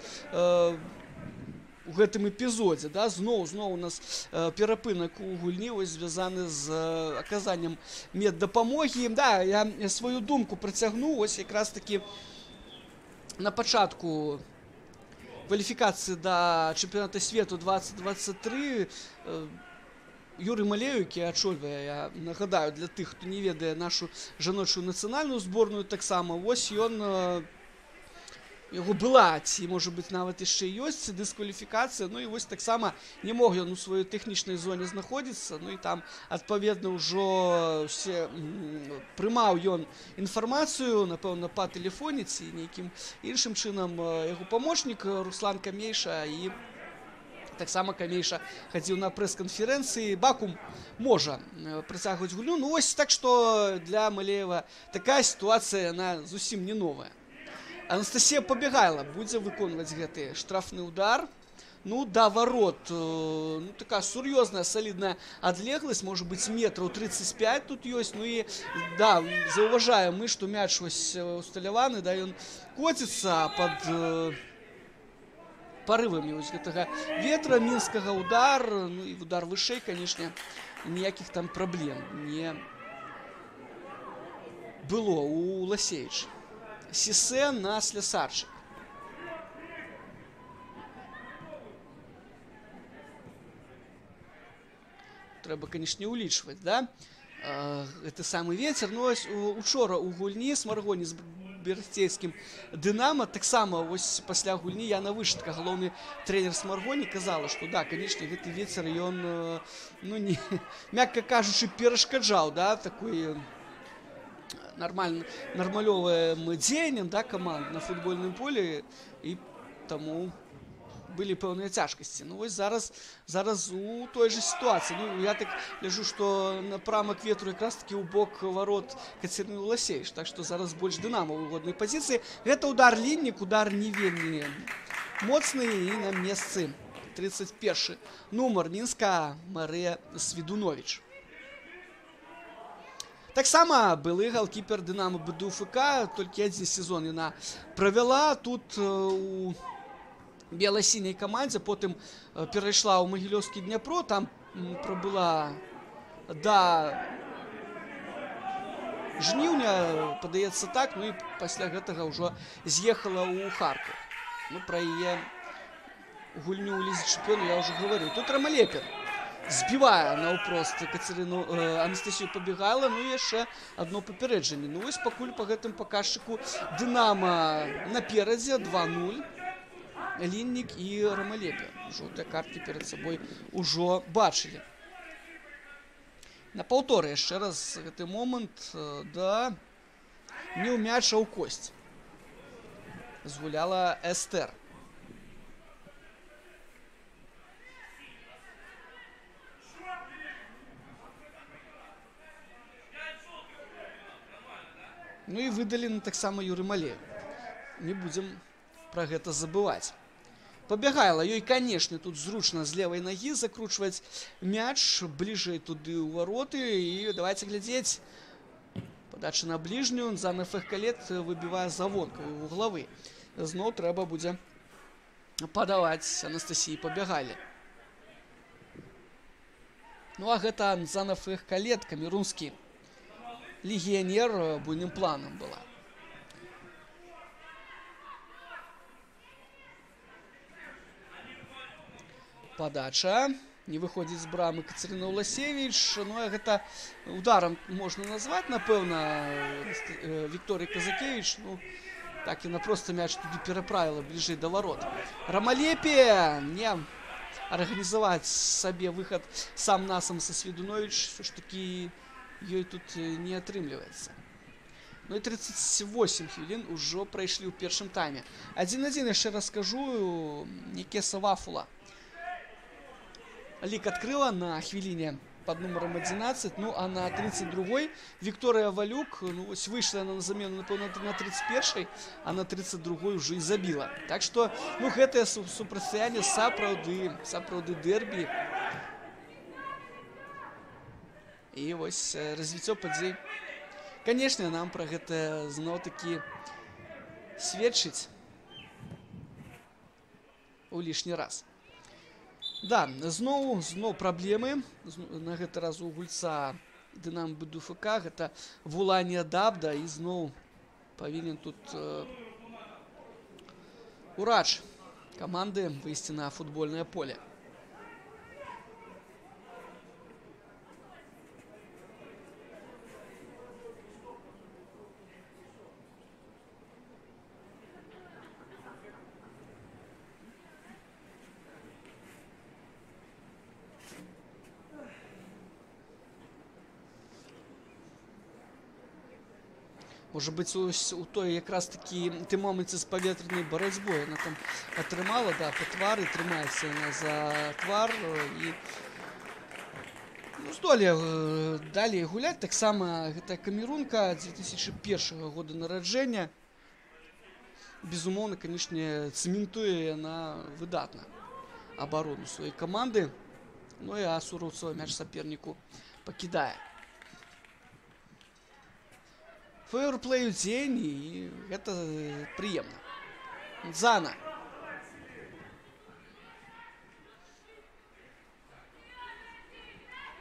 у гэтым эпізодзе, да, зноў у нас перапынак у гульні вось звязаны з аказаннем меддапамогі. Да, я сваю думку працягну, вось якраз такі на пачатку кваліфікацыі да чэмпіяната свету 2023 Юрый Малею, які ачольвае, я нагадаю, для тых, хто не ведае, нашу жаночую нацыянальную зборную таксама, вось ён Яго была, ці, можа быць, нават яшчэ ёсць дыскваліфікацыя. Ну і вось таксама не мог ён у сваёй тэхнічнай зоне знаходзіцца. Ну і там, адпаведна, ўжо все прымаў ён інфармацыю, напэўна, па тэлефоне ці нейкім іншым чынам яго памочнік Руслан Камейша. І таксама Камейша хадзіў на прэс-канферэнцыі. Бакум можа працягваць гульню. Ну вось так, што для Малеева такая сітуацыя, яна зусім не новая. Анастасія Пабегайла будзе выконваць гэты штрафны удар. Ну, да варот, ну, такая сур'ёзная, салідная адлегласць, можа быць, метраў 35 тут ёсць. Ну і, да, заўважаем мы, што мяч вось усталяваны, да, ён коціцца пад парывамі вось гэтага ветра мінскага. Удар, ну і удар вышэй, канешне, ніякіх там праблем не было у Ласевіч. Сісе на Слясарчык. Трэба, канешне, улічваць, да? Гэты самы ветер. Ну, ось учора у гульні Смаргоні з берасцейскім Дынама таксама вось пасля гульні Яна Вышытка, галоўны трэнер Смаргоні, казала, што да, канешне, гэты ветер ён, ну, не, мякка кажучы, перашкаджаў, да, такой нармалёвым дзеяннем, да, каманд на футбольным поле, і таму былі пэўныя цяжкасці. Ну вось зараз у той жа сітуацыі. Ну, я так гляжу, што напрамак ветру якраз-такі ў бок варот Кацярыны Уласевіч, так што зараз больш Дынама ў выгоднай пазіцыі. Гэта удар Ліннік, удар не вельмі моцны, і на месцы 31 нумар Мінска Марыя Свідуновіч. Таксама былы галкіпер Дынама БДУФК, толькі адзін сезон яна правяла тут у бела-сіняй камандзе, потым перайшла ў магілёўскі Дняпро, там прабыла да жніўня, падаецца так, ну і пасля гэтага ўжо з'ехала ў Харкаў. Ну, пра яе гульню ў Лізе чэмпіёнаў я ўжо гаварыў. Тут Рамалепін збівае наўпрост Кацярыну Анастасію Пабегайла, ну і яшчэ адно папярэджанне. Ну вось пакуль па гэтым паказчыку Дынама наперадзе 2-0. Ліннік і Рамалепін. Жоўтыя карткі перад сабой ужо бачылі. На паўторы яшчэ раз гэты момант, да, не ў мяч, а ў косць. Згуляла Эстер. Ну і выдалена таксама Юры Малеев. Не будзем пра гэта забываць. Пабегайла, ёй, канешне, тут зручна з левай нагі закручваць мяч бліжэй туды ў вароты. І давайте глядзець. Падача на бліжнюю. Нзана Фехкалет выбівае за вонкавы вуглавы. Зноў трэба будзе падаваць Анастасіі Пабегайле. Ну а гэта Нзана Фехкалет, камерунскі легіянер, буйным планам была. Падача. Не выходзіць з брамы Кацярына Уласевіч. Ну, а гэта ударам можна назваць, напэўна, Вікторыя Казакевіч. Ну, так яна проста мяч туды пераправіла бліжэй да варот. Рамалепі не арганізаваць сабе выхад сам-насам са Свідуновіч ўсё ж такі ёй тут не атрымліваецца. Ну і 38 хвілін ужо прайшлі ў першым тайме. 1-1, яшчэ раз скажу, Нікеса Вафула лік адкрыла на хвіліне под нумаром 11, ну а на 32-й Вікторыя Валюк, ну вось выйшла яна на замену, напэўна, на 31-й, а на 32-й ўжо і забіла. Так што, ну, гэтае супрацьстаянне сапраўды дэрбі. І вось развіццё падзей, канешне, нам пра гэта зноў-такі сведчыць у лішні раз. Да, зноў праблемы. На гэты раз у гульца Дынама БДУФК, гэта Вуланія Дабда, і зноў павінен тут урач каманды выйсці на футбольнае поле. Можа быць, ось у той якраз такі ты моманце з паветранай барацьбой яна там атрымала, да, па твары, трымаецца яна за твар і ну, здолее далей гуляць. Таксама гэта камерунка 2001 года нараджэння. Безумоўна, канешне, цэментуе яна выдатна абарону сваёй каманды. Ну і Суроўцева мяч саперніку пакідае. Фэйрплэй у дзень, і гэта прыемна. Зана.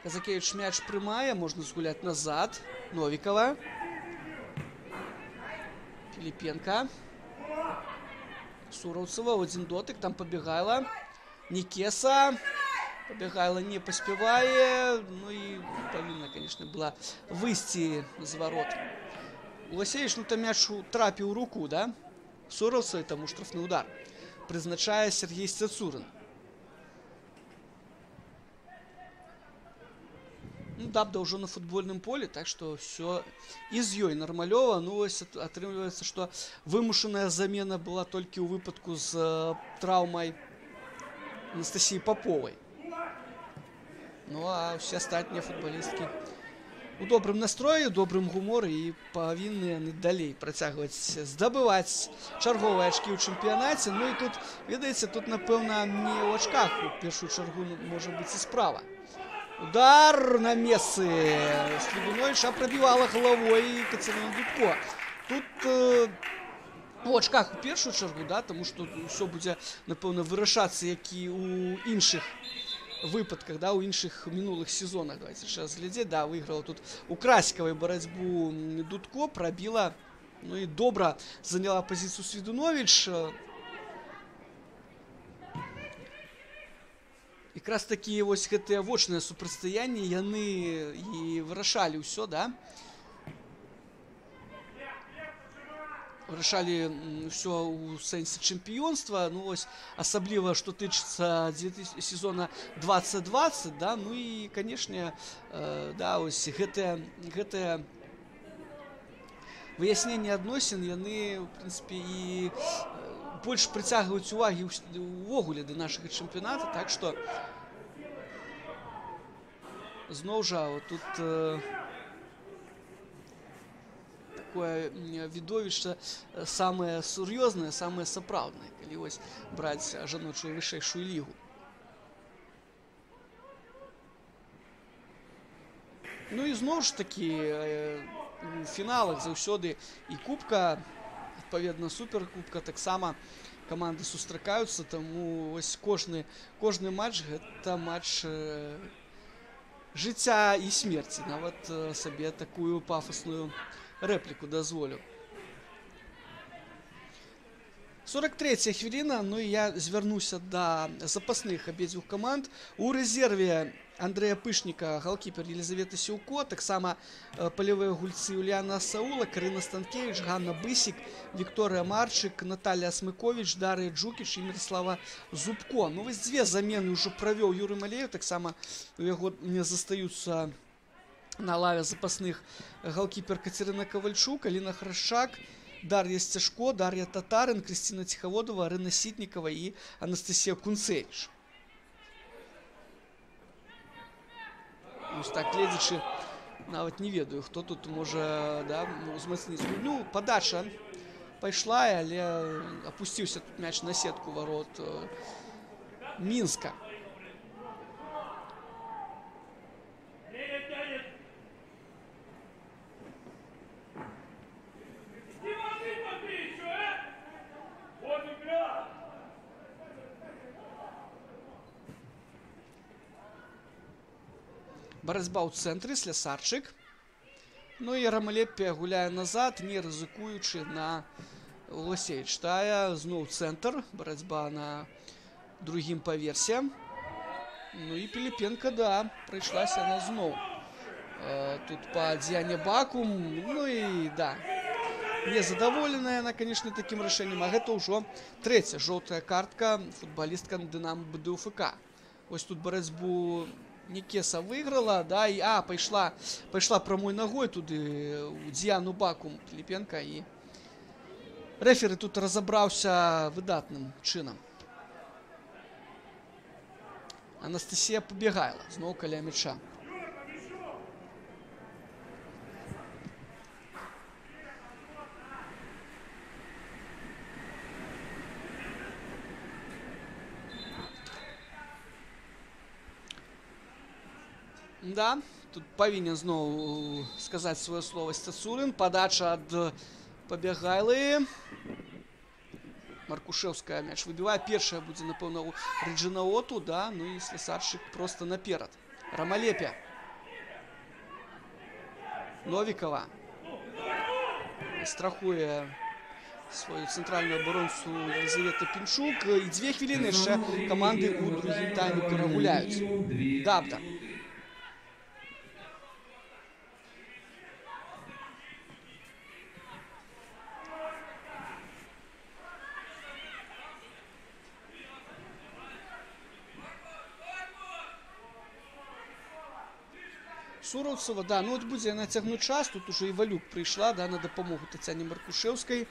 Казакевич мяч прымае, можна згуляць назад. Новікова. Філіпенко. Суроўцева, один дотык, там пабегала. Нікеса. Пабегала, не паспявае. Ну і павінна, конечно, была выйсці з варот. Уласевич, ну там мяч трапіў у руку, да? Суроўцевай, таму штрафны удар прызначае Сергей Сцяцурын. Ну, Дабда ўжо на футбольным поле, так што ўсё і з ёй нармалёва. Ну, вось атрымліваецца, што вымушаная замена была толькі ў выпадку з траўмай Анастасіі Паповай. Ну, а ўсе астатнія футбалісткі у добрым настроі, у добрым гуморы і павінны яны далей працягваць здабываць чарговыя ачкі ў чэмпіянаце. Ну і тут, ведаеце, тут, напэўна, не ў ачках у першую чаргу можа быць і справа. Удар на месцы. Свідунович пробівала галавой Кацярына Дудко. Тут у ачках у першую чаргу, да, таму што ўсё будзе, напэўна, вырашацца, як і ў іншых выпадках, да, у іншых мінулых сезонах. Давайте сейчас глядзець. Да, выйграла тут у Красікавай барацьбу Дудко, пробіла, ну і добра заняла пазіцыю Свідунович. Якраз такі вось гэтыя вочныя супрацьстаянні, яны і вырашалі ўсё, да? Вырашалі ўсё ў сэнсе чэмпіёнства, ну вось асабліва што тычыцца сезона 2020, да, ну і, канешне, да, ось гэтыя выясненне адносін, яны, у прынцыпе, і больш прыцягваюць увагі ўвогуле да нашага чэмпіяната, так што зноў жа вот тут такое відовішча самае сур'ёзнае, самае сапраўднае, калі вось браць жаночую вышэйшую лігу. Ну і зноў ж такі у фіналах заўсёды і кубка, адпаведна суперкубка, таксама каманды сустракаюцца, таму вось кожны матч гэта матч жыцця і смерці. Нават сабе такую пафасную рэпліку дазволю. 43-я хвіліна, ну і я звярнуся да запасных абедзвюх каманд. У рэзерве Андрэя Пышніка галкіпер Елізавета Сіўко, таксама палевыя гульцы Юліана Саула, Карына Станкевіч, Ганна Бысік, Вікторыя Марчык, Наталля Смыковіч, Дар'я Джукіч і Міраслава Зубко. Ну вось дзве замены ўжо правёў Юры Малеев, таксама у яго не застаюцца на лаве запасных галкіпер Кацярына Кавальчук, Аліна Храшчак, Дар'я Сцяжко, Дар'я Татарын, Крысціна Ціхаводова, Арына Сітнікава і Анастасія Кунцевіч. Ось так гледзячы, нават не ведаю, хто тут можа, да, узмацніць гульню. Падача пайшла, але апусціўся тут мяч на сетку варот Мінска. Барацьба ў цэнтры, Слясарчык. Ну і Рамалеппія гуляе назад, не рызыкуючы на Уласевіч. Тая зноў цэнтр, барацьба на другім паверсе. Ну і Піліпенка, да, прайшлася яна зноў. Тут па Дзіяне Бакум, ну і да, незадаволеная яна, канешне, такім рашэннем. А гэта ўжо трэця жоўтая картка футбалістка Дынама БДУФК. Ось тут барацьбу Нікеса выйграла, да, і пайшла прамой ногой туды у Діану Бакум Піліпенка, і рэферы тут разабраўся выдатным чынам. Анастасія Пабегайла зноў каля мяча. Да, тут павінен зноў сказаць сваё слово Сцяцурын. Падача ад Пабегайлы. Маркушэўская мяч выбівае. Першая будзе, напэўна, у Рэджынаоту, да, ну і Слесарчык проста наперад. Рамалепе. Новікава. Страхуе сваю цэнтральную абаронцу Елізавета Пінчук. І 2 хвіліны яшчэ каманды ў другім тайме перагуляюць. Дабда. Суровцева, да, ну от будзе яна цягнуць час, тут ужо і Валюк прыйшла, да, на дапамогу Тацяне Маркушэўскай.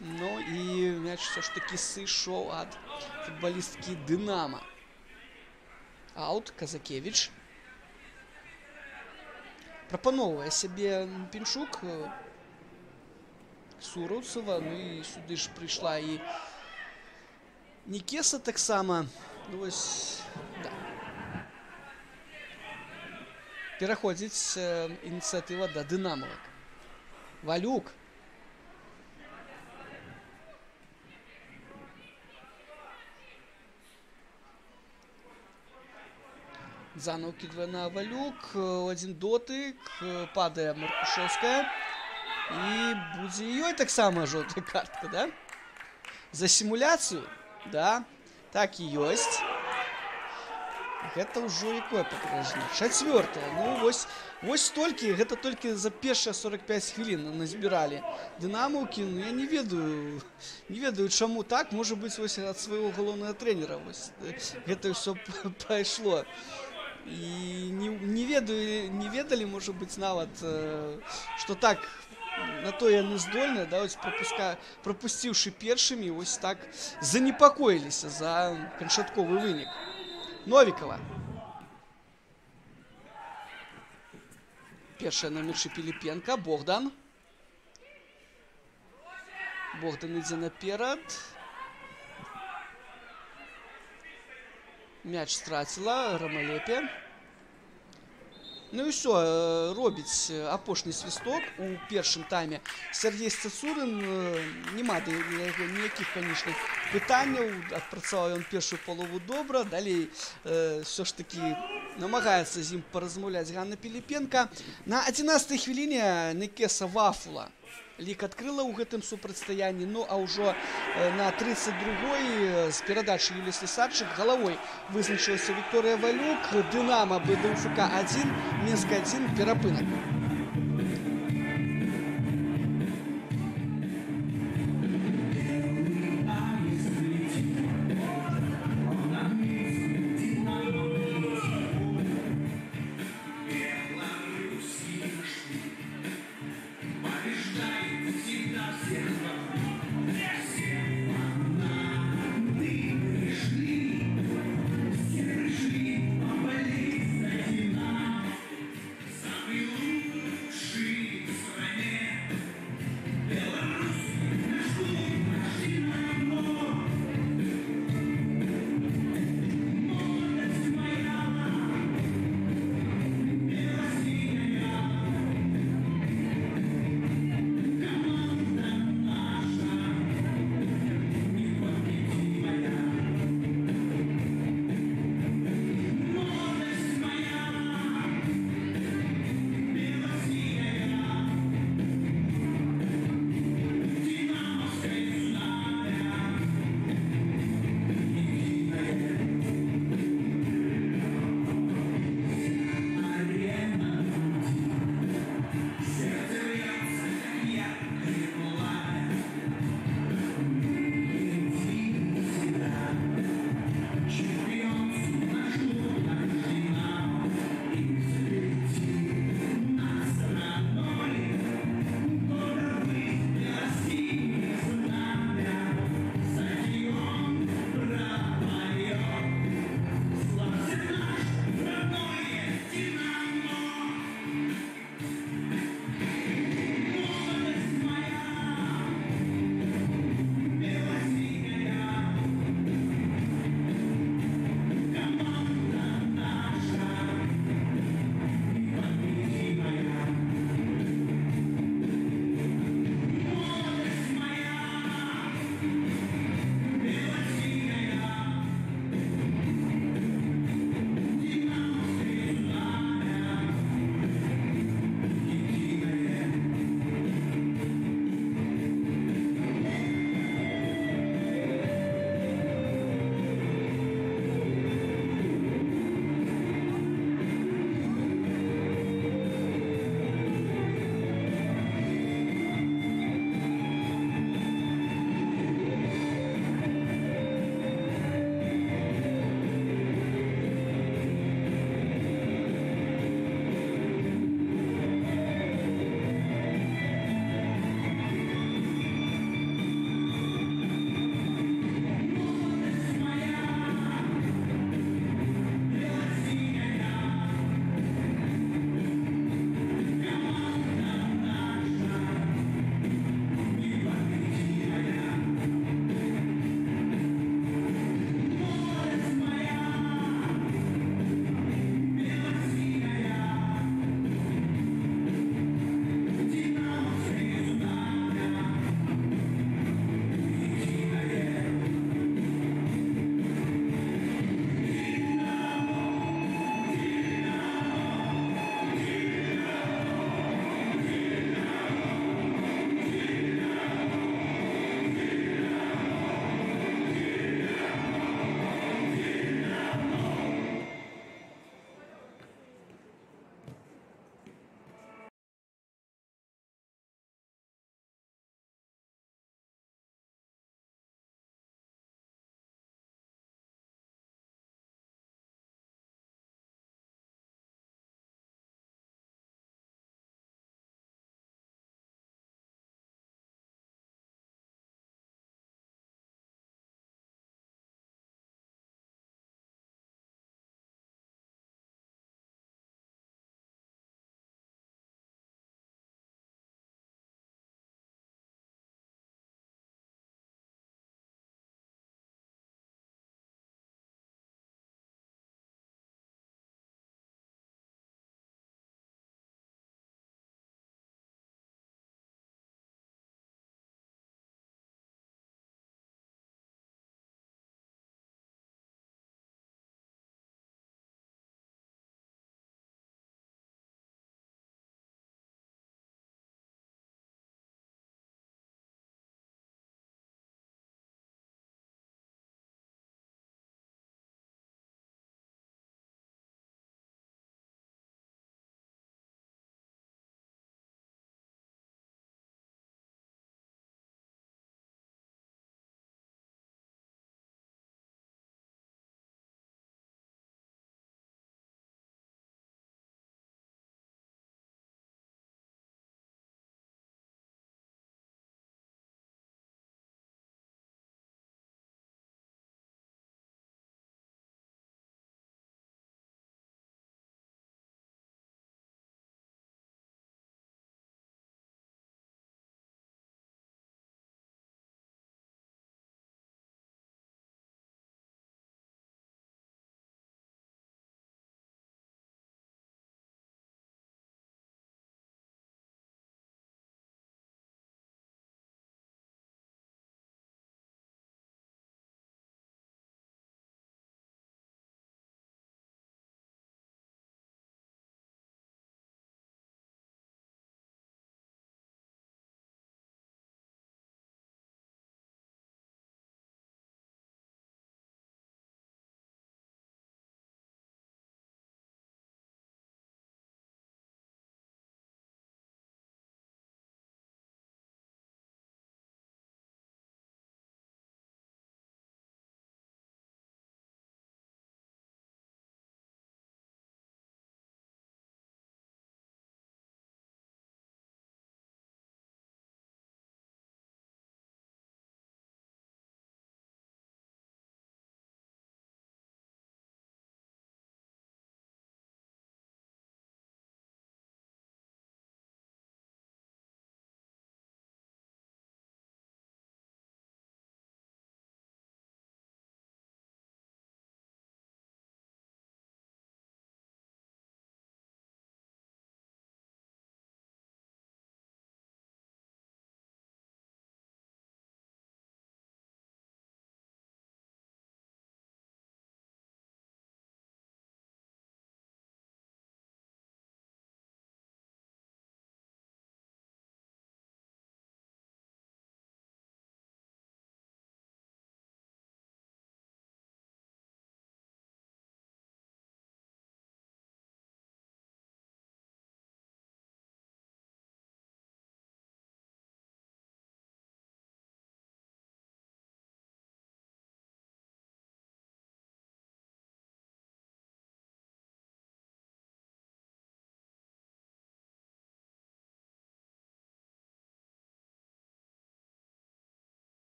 Ну і мяч усё ж такі сышоў ад футбалісткі Дынама. Аут, Казакевіч. Прапаноўвае сябе Пінчук. Суровцева, ну і сюды ж прыйшла і Нікеса таксама. Ну вось, да. Пераходзіць ініцыятыва да дынамавак. Валюк. Заново кідвае на Валюк. Адзін дотык. Падае Маркушэўская. І будзе ёй таксама жоўтая картка, да? За сімуляцыю, да? Так і ёсць. Гэта ўжо якое папярэджанне? Чацвёртае. Ну, вось столькі, гэта толькі за першыя 45 хвілін назбіралі дынамаўкі. Ну, я не ведаю, чаму так. Можа быць, вось ад свайго галоўнага трэнера вось гэта ўсё пайшло. І не ведаю, не ведалі, можа быць, нават, што так на то яны здольныя, да, вось прапусціўшы першымі, вось так занепакоіліся за канчатковы вынік. Новікова. Першая на мячы Піліпенка. Богдан. Богдан ідзе наперад. Мяч страціла Рамалепе. Ну і ўсё, робіць апошні свісток у першым тайме Сергей Сцяцурын. Няма да яго ніякіх, канешне, пытанняў. Адпрацаваў ён першую палову добра. Далей ўсё ж такі намагаецца з ім паразмаўляць Ганна Піліпенка. На 11-й хвіліне Нікеса Вафула лік адкрыла ў гэтым супрацьстаянні. Ну а ўжо на 32-й з перадачы Юліі Слесарчык галавой вызначылася Вікторыя Валюк. Дынама БДУФК 1, Мінск 1, перапынак. Самый лучший.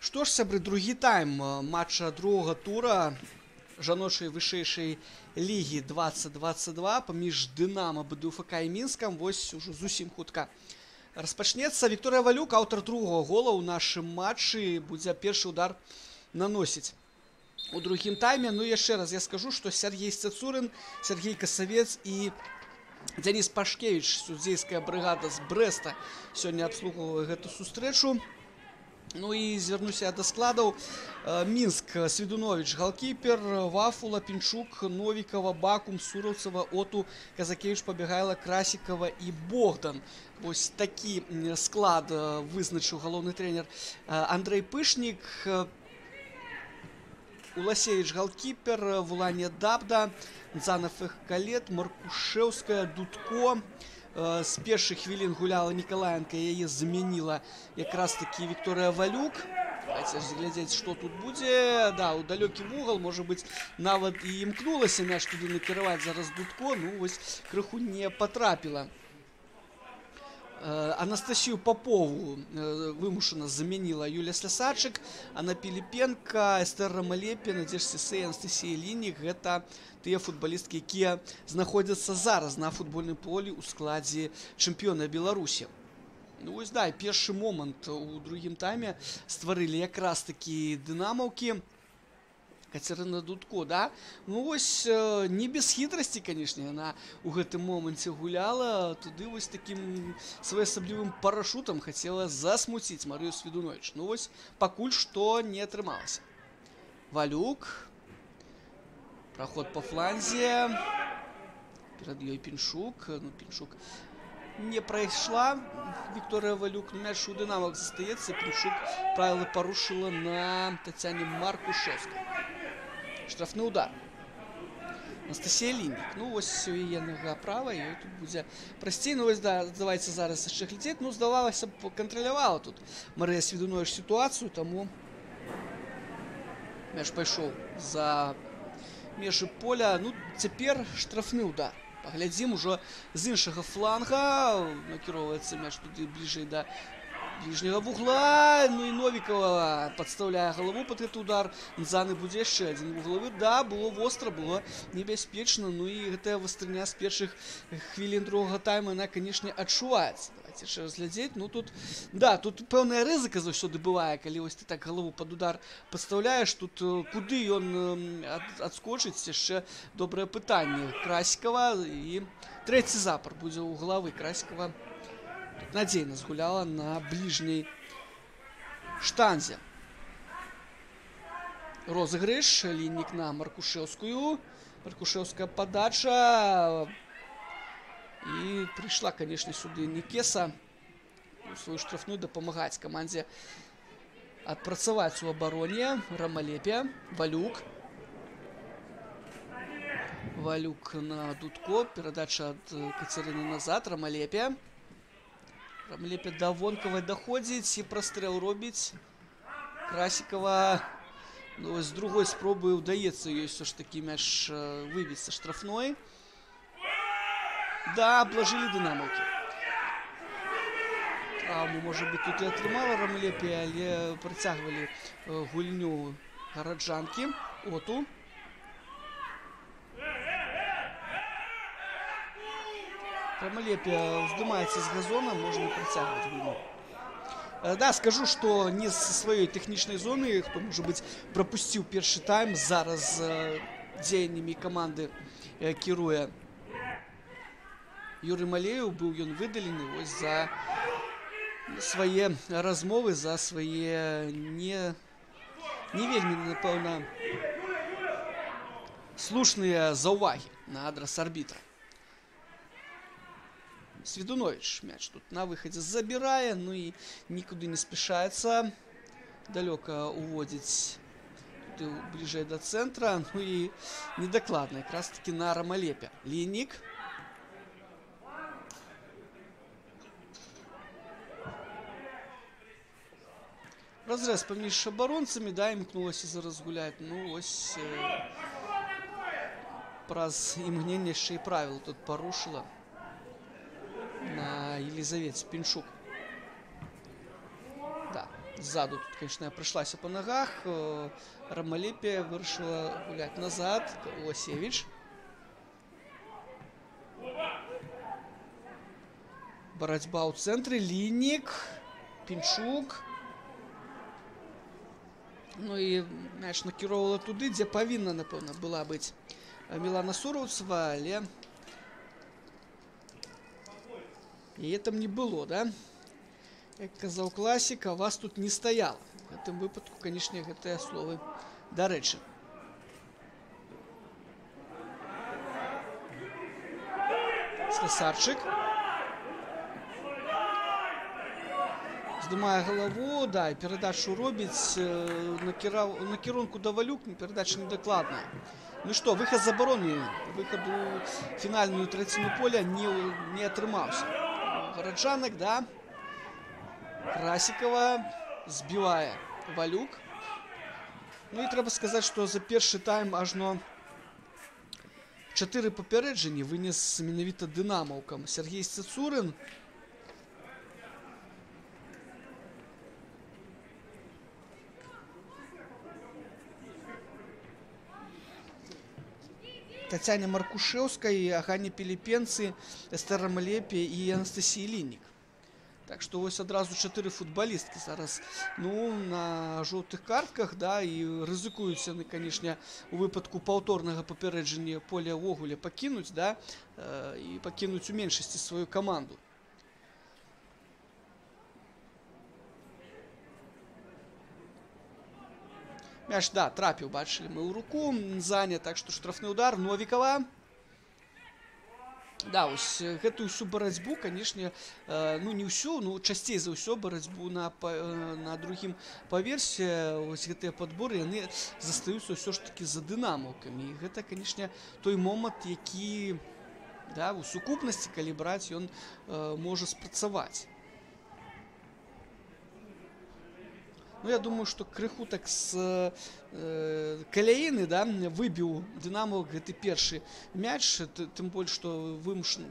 Што ж, сябры, другі тайм матча другога тура жаночай вышэйшай лігі 2022 паміж Дынама, БДУФК і Мінскам. Вось ужо зусім хутка распачнецца. Вікторыя Валюк, аўтар другога гола ў нашым матчы, будзе першы удар наносіць у другім тайме. Ну яшчэ раз я скажу, што Сергей Сцяцурын, Сергей Касавец і Дзяніс Пашкевіч, судзейская брыгада з Брэста, сёння абслугоўвае гэту сустрэчу. Ну і звярнуся да складаў. Мінск, Свідунович, галкіпер, Вафула, Пінчук, Новікова, Бакум, Сураўцева, Оту, Казакевіч, Пабегайла, Красікова і Богдан. Вось такі склад вызначыў галоўны трэнер Андрэй Пышнік. Уласевіч, галкіпер, Вуланія Дабда, Нзанов, Эхкалет, Маркушэўская, Дудко. З першых хвілін гуляла Нікалаенка, яе замяніла якраз такі Вікторыя Валюк. Давайте глядзець, што тут будзе. Да, у далёкі вугал, можа быць, нават і імкнулася мяч туды накіраваць зараз Дудко, ну вось крыху не патрапіла. Анастасію Попову вымушана замяніла Юлія Слясарчык, Анна Піліпенка, Эстер Рамалепі, Надзеж Сісей, Анастасія Лінік. Гэта тыя футбалісткі, якія знаходзяцца зараз на футбольным полі ў складзе чэмпіёна Беларусі. Ну вось, да, першы момант у другім тайме стварылі якраз такі дынамаўкі. Кацярына Дудко, да? Ну вось, не без хітрасці, канешне, яна ў гэтым моманце гуляла, туды вось такім своеасаблівым парашутам хацела засмуціць Марыю Свідуновіч. Ну вось, пакуль што не атрымалася. Валюк. Праход па фланзе. Перад ёй Піншук. Ну, Піншук не прайшла Вікторыя Валюк. Мяч у дынамак застаецца. Піншук правілы парушыла на Тацяне Маркушэўскай. Штрафны удар. Анастасія Ліннік. Ну, вось у яе нага правая, ёй тут будзе прасцей. Ну, вось, да, давайце зараз яшчэ глядзець. Ну, здавалася б, кантралявала тут Марыя Свідуновіч сітуацыю, таму мяч пайшоў за межы поля. Ну, цяпер штрафны удар. Паглядзім ужо з іншага фланга. Накіроўваецца мяч туды бліжэй да бліжняга вугла. Ну і Новікова падстаўляе галаву пад гэты удар. Нзаны будзе яшчэ адзін вуглавы. Да, было востра, было небяспечна. Ну і гэтая вастрыня з першых хвілін другога тайма, яна, канешне, адчуваецца. Давайте яшчэ раз глядзець. Ну тут, да, тут пэўная рызыка заўсёды бывае, калі вось ты так галаву пад удар падстаўляеш. Тут куды ён адскочыць, яшчэ добрае пытанне. Красікова і трэці запар будзе ў галавы Красікова. Тут надзейна згуляла на бліжняй штанзе. Розыгрыш, Ліннік на Маркушэўскую. Маркушэўская падача. І прыйшла, канешне, сюды Нікеса у сваю штрафную дапамагаць камандзе адпрацаваць у абароне. Рамалепе, Валюк. Валюк на Дудко. Перадача ад Кацярыны назад. Рамалепе. Рамалепе да Вонкавай даходзіць і прастрэл робіць. Красікова, ну, з другой спробы ўдаецца ёй ўсё ж такі мяч выбіць са штрафной. Да, аблажылі дынамаўкі. Траўму, можа быць, тут і атрымала Рамалепе, але працягвалі гульню гараджанкі. Оту. Рамалепе ўздымаецца з газона, можна працягваць гульню. Да, скажу, што не са сваёй тэхнічнай зоны, хто, можа быць, прапусціў першы тайм, зараз дзеяннямі каманды кіруе Юрый Малееў, быў ён выдалены вось за свае размовы, за свае не вельмі, напэўна, Слушныя заўвагі на адрас арбітра. Сведунович мяч тут на выхадзе забірае, ну і нікуды не спяшаецца. Далёка уводзіць туды бліжэй да цэнтра, ну і недакладна якраз таки на Рамалепе. Лінік. Разрэз паміж абаронцамі, да, імкнулася зараз гуляць. Ну, ось праз імгненне яшчэ і правіл тут парушыла на Елизавете Пинчук. Да, сзаду тут, конечно, прыйшлася па нагах. Рамалепе вырашыла гуляць назад. Уласевич. Барацьба ў цэнтры. Лінік. Пинчук. Ну і мяч накіроўвала туды, дзе павінна, напэўна, была быць Мілана Суроўцева, але яе там не было, да? Як казаў класік, а вас тут не стаяла. У гэтым выпадку, канешне, гэтыя словы дарэчы. Слесарчык. Здымае галаву, да, і перадачу робіць на кірунку да Валюк, перадача недакладная. Ну што, выхад з абароны, выхад у фінальную траціну поля не атрымаўся. Гараджанак, да. Красікова збівае Валюк. Ну і трэба сказаць, што за першы тайм ажно 4 папярэджанні вынес менавіта дынамаўкам Сергей Цицурын. Татьяне Маркушевской, Ганне Пилипенцы, Эстер Рамалепе і Анастасіі Ліннік. Так што вось адразу 4 футбалісткі зараз, ну, на жоўтых картках, да, і рызыкуюць яны, канешне, у выпадку паўторнага папярэджання поля ўвогуле пакінуць, да, і пакінуць у меншасці сваю каманду. Мяч, да, трапіў, бачылі мы ў руку Заня, так што штрафны удар Новікова. Да, ось гэтую ўсю барацьбу, канешне, ну не ўсю, ну часцей за ўсё барацьбу на другім паверсе, ось гэтыя падборы, яны застаюцца ўсё ж такі за дынамаўкамі. І гэта, канешне, той момант, які, да, у сукупнасці, калі браць, ён можа спрацаваць. Ну, я думаю, што крыху так з каляіны, да, выбіў Дынамаўк гэты першы мяч, тым больш, што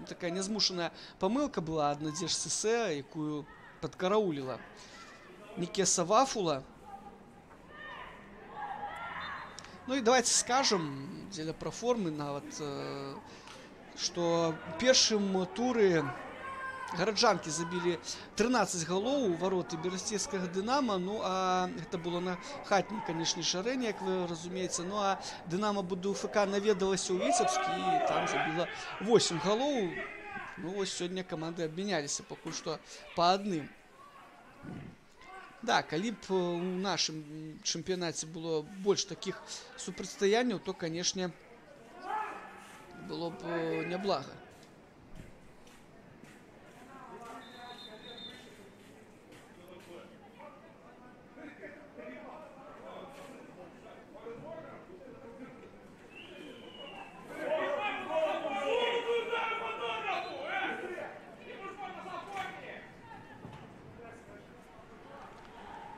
такая нязмушаная памылка была ад Надзеж Сысе, якую падкарауліла Нікеса Вафула. Ну і давайте скажам, дзеля праформы нават, што першым туры гараджанкі забілі 13 галоў у вароты берасцейскага «Дынама». Ну, а гэта было на хатняй, канешне ж, арэне, як вы разумееце. Ну, а «Дынама» БДУФК наведалася ў Віцебск і там забіла 8 галоў. Ну, вось сёння каманды абмяняліся пакуль што па адным. Да, калі б у нашым чэмпіянаце было больш такіх супрацьстаянняў, то, канешне, было б няблага.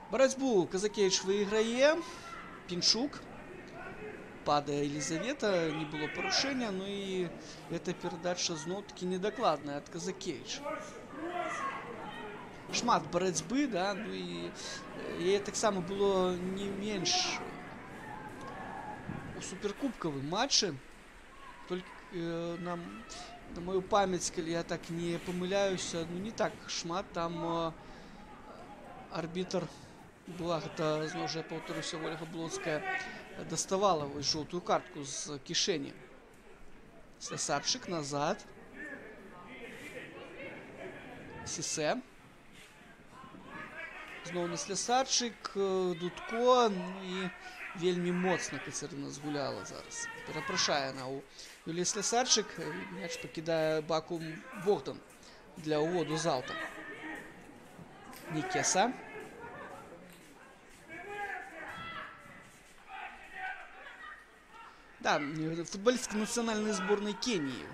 Барацьбу Казакевич выйграе. Пінчук. Падае Елизавета, не было парушэння, ну і гэта перадача зноў-такі недакладная ад Казакевича. Шмат барацьбы, да, ну і яе таксама было не менш у суперкубкавым матчы. Толькі на мою памяць, калі я так не памыляюся, ну не так шмат там арбітр была, гэта, зноў жа, я паўтаруся, Ольга Блоцкая даставала вось жоўтую картку з кішэні. Слясарчык назад. Сісе. Зноў на Слясарчык, Дудко, ну і Вельмі моцна Кацярына згуляла зараз. Перапрашае яна ў Юліі Слясарчык. Мяч пакідае Баку Богдан для ўводу з аўта. Нікеса. Да, футболістка нацыянальнай зборнай Кеніі.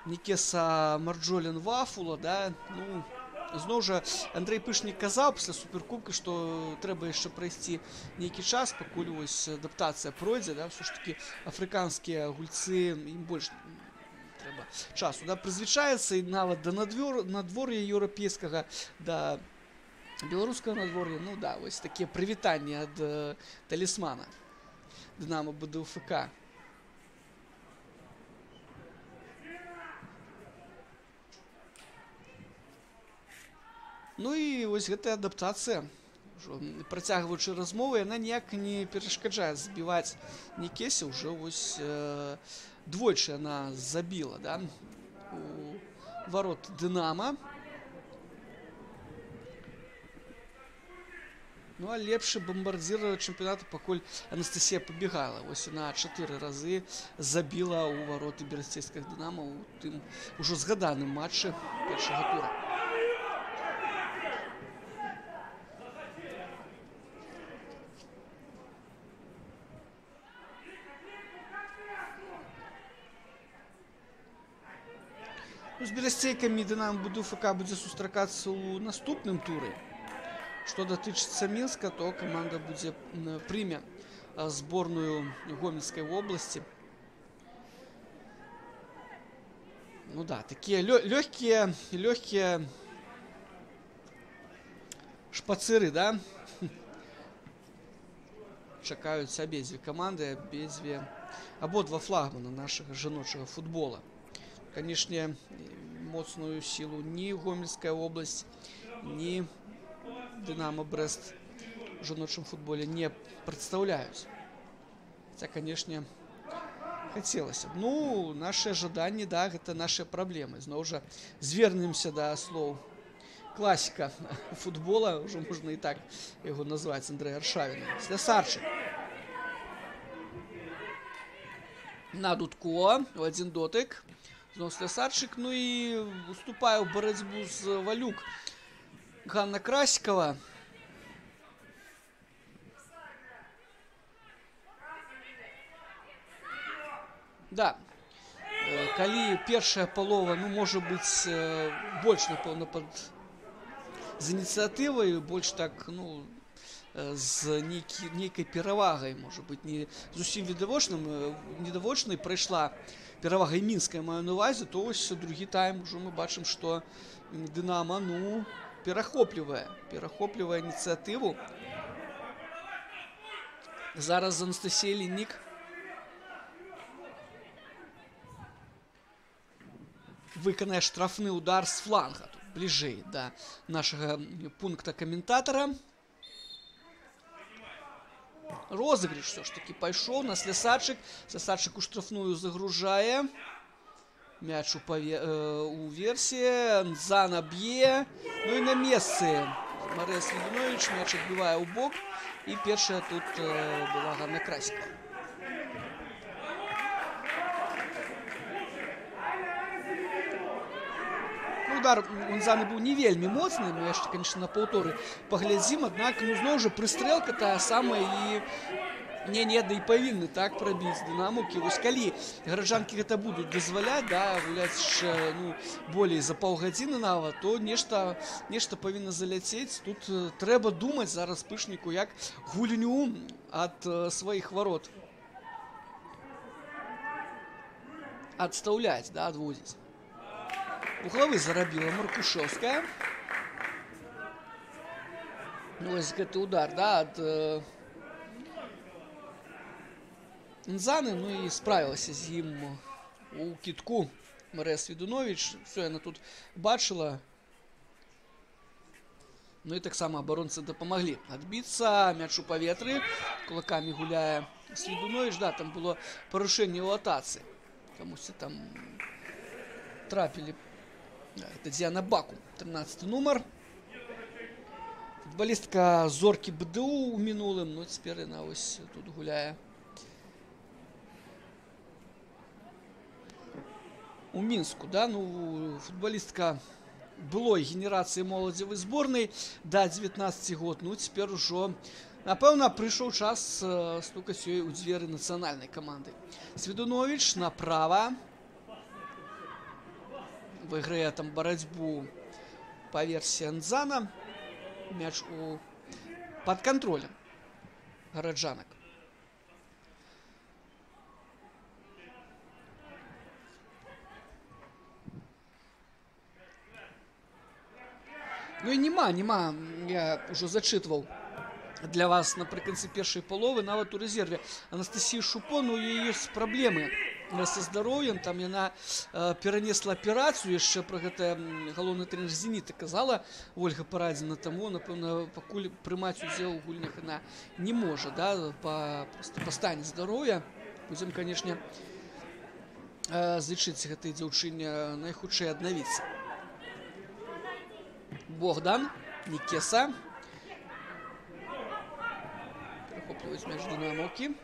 Нікеса Марджолін Вафула, да, ну, зноў жа Андрэй Пышнік казаў пасля суперкубка, што трэба яшчэ прайсці нейкі час, пакуль вось адаптацыя пройдзе, да, ўсё ж такі афрыканскія гульцы, ім больш трэба часу, да, прызвычаецца і нават да надвор'я еўрапейскага, да беларускага надвор'я, ну да, вось такія прывітанні ад талісмана Дынама БДУФК. Ну і вось гэтая адаптацыя, ўжо працягваючы размову, яна ніяк не перашкаджае збіваць Нікесе, ўжо вось двойчы яна забіла, да, у варот Дынама. Ну а лепшы бамбардзір чэмпіянату пакуль Анастасія Пабегала. Вось яна 4 разы забіла ў вароты берасцейскага Дынама ў тым ужо згаданым матчы першага тура. Ну, з берасцейкамі Дынама БДУФК будзе сустракацца ў наступным туры. Што датычыцца Мінска, то каманда будзе прыме зборную Гомельскай вобласці. Ну да, такія лёгкія шпацыры, да? Чакаюць абедзве каманды, абодва флагмана нашага жаночага футбола. Канешне, моцную сілу ні Гомельская вобласць, ні Дынама Брэст у жаночым футболе не прадстаўляюць. Хаця, канешне, хацелася б. Ну, нашыя жаданні, да, гэта нашыя праблемы. Зноў жа звернемся да слоў класіка футбола, ўжо можна і так яго назваць, Андрэя Аршавіна. Слясарчык. На Дудко, у адзін дотык. Зноў Слясарчык, ну і уступае ў барацьбу з Валюк Ганна Красікова. Да, калі першая палова, ну, можа быць, больш, напэўна, з ініцыятывай, больш так, ну, з нейкай перавагай, можа быць, не зусім відавочнай прайшла перавагай мінская, маю на ўвазе, то ось другі тайм ужо мы бачым, што Дынама, ну, перахоплівае ініцыятыву. Зараз Анастасія Ліннік выканае штрафны удар з фланга, тут бліжэй да нашага пункта каментатара. Розыгрыш все ж таки пайшоў на Слясарчык. Слясарчык у штрафную загружае. Мяч у версе. Нзана б'е. Ну і на месцы Марыя Свідуновіч мяч адбівае ў бок. І першая тут была Ганна Красікова. Удар Нзаны быў не вельмі моцны, мы яшчэ, конечно, на паўторы паглядзім, аднак, ну, зноў жа, прыстрэлка тая самая і не, да і павінны так прабіць дынамаўкі. Вось калі гараджанкі гэта будуць дазваляць, да, гуляць яшчэ, ну, болей за паўгадзіны нават, то нешта павінна заляцець. Тут трэба думаць зараз Пышніку, як гульню ад сваіх варот адстаўляць, да, адводзіць. Углавы зарабіла Маркушевская. Ну, ось гэты удар, да, ад Нзаны, ну і справілася з ім у кітку Марыя Свідуновіч. Всё, яна тут бачыла. Ну і таксама абаронцы дапамаглі адбіцца. Мяч у паветры. Кулакамі гуляе Свідуновіч. Да, там было парушэнне ў атацы. Камусьці там трапілі. Да, это Діана Баку, 13 нумар. Футбалістка Зоркі БДУ ў мінулым, но цяпер яна вось тут гуляе у Мінску, да, ну, футбалістка былой генерацыі моладзевай зборнай да 19 год, ну, цяпер ужо, напэўна, прыйшоў час стукаць ёй у дзверы нацыянальнай каманды. Сведунович направа. Выйграе там барацьбу па версіі Анзана. Мяч пад кантролем гараджанак. Ну і няма, я ўжо зачытваў для вас напрыканцы першай паловы, нават у рэзерве Анастасіі Шупо, ну, у яе ёсць праблемы са здароўем, там яна перанесла аперацыю, яшчэ пра гэта галоўны трэнер «Зеніта» казала Ольга Парадзіна, таму, напэўна, пакуль прымаць удзел у гульнях яна не можа, да, проста па стане здароўя. Будзем, канешне, зычыць гэтай дзяўчыне найхутчэй аднавіцца. Богдан, Нікеса. Перахопліваюць мяч дынамаўкі.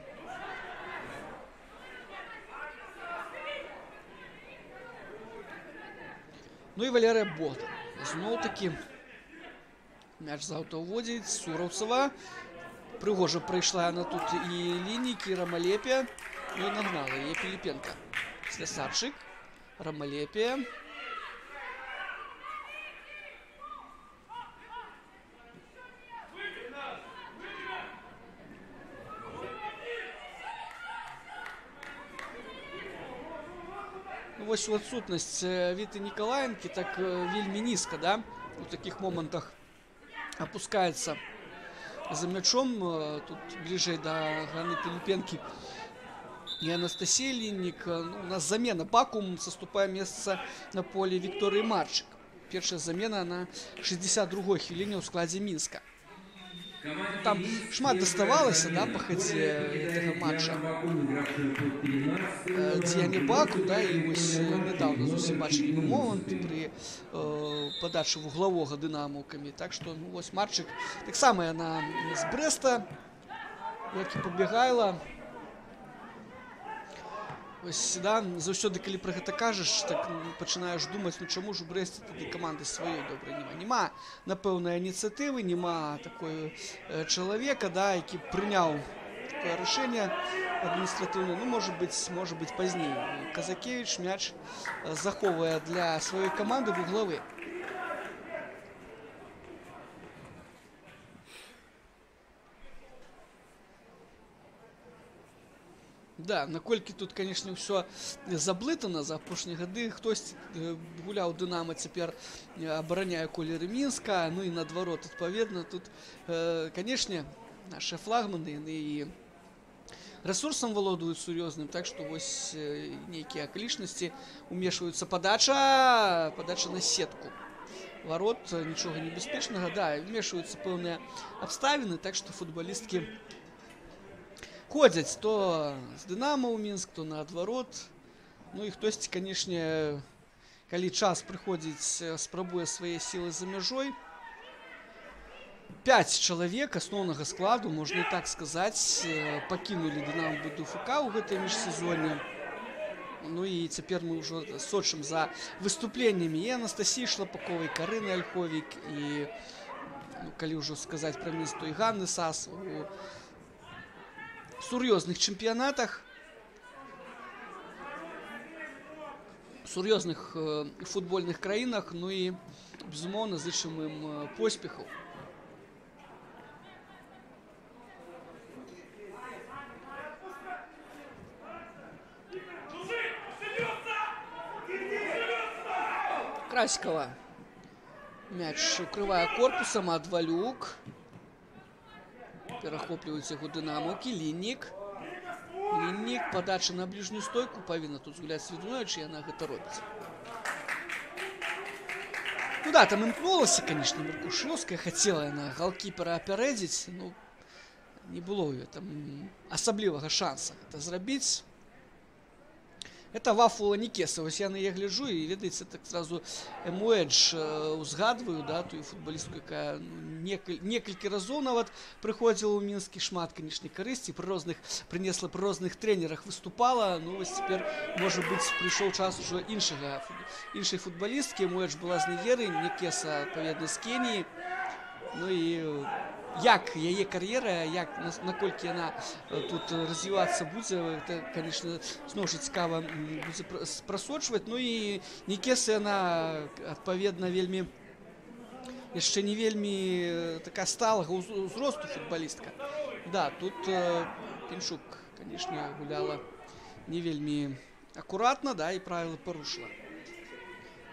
Ну і Валерыя Богдан. Зноў-такі мяч з аўта ўводзіць. Сураўцева. Прыгожа прайшла яна тут і лінікі, і Рамалепія. Ну і нагнала яе Піліпенка. Слясарчык. Рамалепія. Вось у адсутнасць Віты Нікалаенкі так вельмі нізка, да, у такіх момантах апускаецца за мячом, тут бліжэй да Ганны Піліпенкі і Анастасіі Ліннік. Ну, у нас замена. Бакум саступае месца на поле Вікторыі Марчык. Першая замена на 62-й хвіліне ў складзе Мінска. Там шмат даставалася, да, па хадзе гэтага матча Діяне Баку, да, і вось недавно зусім бачылі мы момант пры падачы вуглавога дынамаўкамі. Так што, ну, вось Марчык таксама яна з Брэста, як і Пабегайла. Вось, да, заўсёды, калі пра гэта кажаш, так пачынаеш думаць, ну чаму ж у Брэсце тады каманды сваёй добрай няма. Няма, напэўна, ініцыятывы, няма такой чалавека, да, які прыняў такое рашэнне адміністратыўнае, ну, можа быць, пазней. Казакевіч мяч захоўвае для сваёй каманды вуглавы. Да, наколькі тут, конечно, ўсё заблытана за апошнія гады. Хтось гуляў Дынама, цяпер абараняе колеры Мінска, ну і наадварот, адпаведна. Тут, конечно, наши флагманы, яны і рэсурсам валодаюць сур'ёзным, так што вось нейкія акалічнасці умешваюцца. Падача, падача на сетку варот, нічога небяспечнага, да, умешваюцца пэўныя абставіны, так што футбалісткі ходзяць то з Дынама ў Мінск, то наадварот. Ну і хтосьці, канешне, калі час прыходзіць, спрабуе свае сілы за мяжой. 5 чалавек асноўнага складу, можна і так сказаць, пакінулі Дынама БДУФК ў гэтай міжсезонне. Ну і цяпер мы ўжо сочым за выступленнямі і Анастасіі Шлапаковай, Карыны Альховік, і, ну, калі ўжо сказаць пра Мінск, то і Ганны Сас у сур'ёзных чэмпіянатах, сур'ёзных футбольных краінах, ну і, безумоўна, зычым ім поспехаў. Красікова. Мяч укрывае корпусам, Адвалюк. Перахопліваюць яго дынамаўкі. Ліннік. Ліннік. Падача на бліжнюю стойку. Павінна тут згуляць Сведунович, і яна гэта робіць. Ну да, там імкнулася, конечно, Меркушевская. Хацела яна галкіпера апярэдзіць. Ну, не было ў яе там асаблівага шанса гэта зрабіць. Это Вафула Нікеса. Вось я на яе гляджу і, ведаеце, так сразу Эмуэдж узгадваю, да, тую футбалістку, якая, ну, некалькі разоў нават прыходзіла ў Мінск, і шмат, канешне, карысці прынесла, пры розных трэнерах выступала. Ну, вось цяпер, можа быць, прыйшоў час ужо іншай футбалісткі. Эмуэдж была з Нігерыі, Нікеса, адпаведна, з Кеніі. Ну і як яе кар'ера, наколькі яна тут развівацца будзе, это, конечно, зноў жа цікава будзе прасочваць. Ну і Нікеса яна, адпаведна, вельмі яшчэ не вельмі такая сталага ўзросту футбалістка. Да, тут Пінчук, конечно, гуляла не вельмі акуратна, да, і правілы парушыла.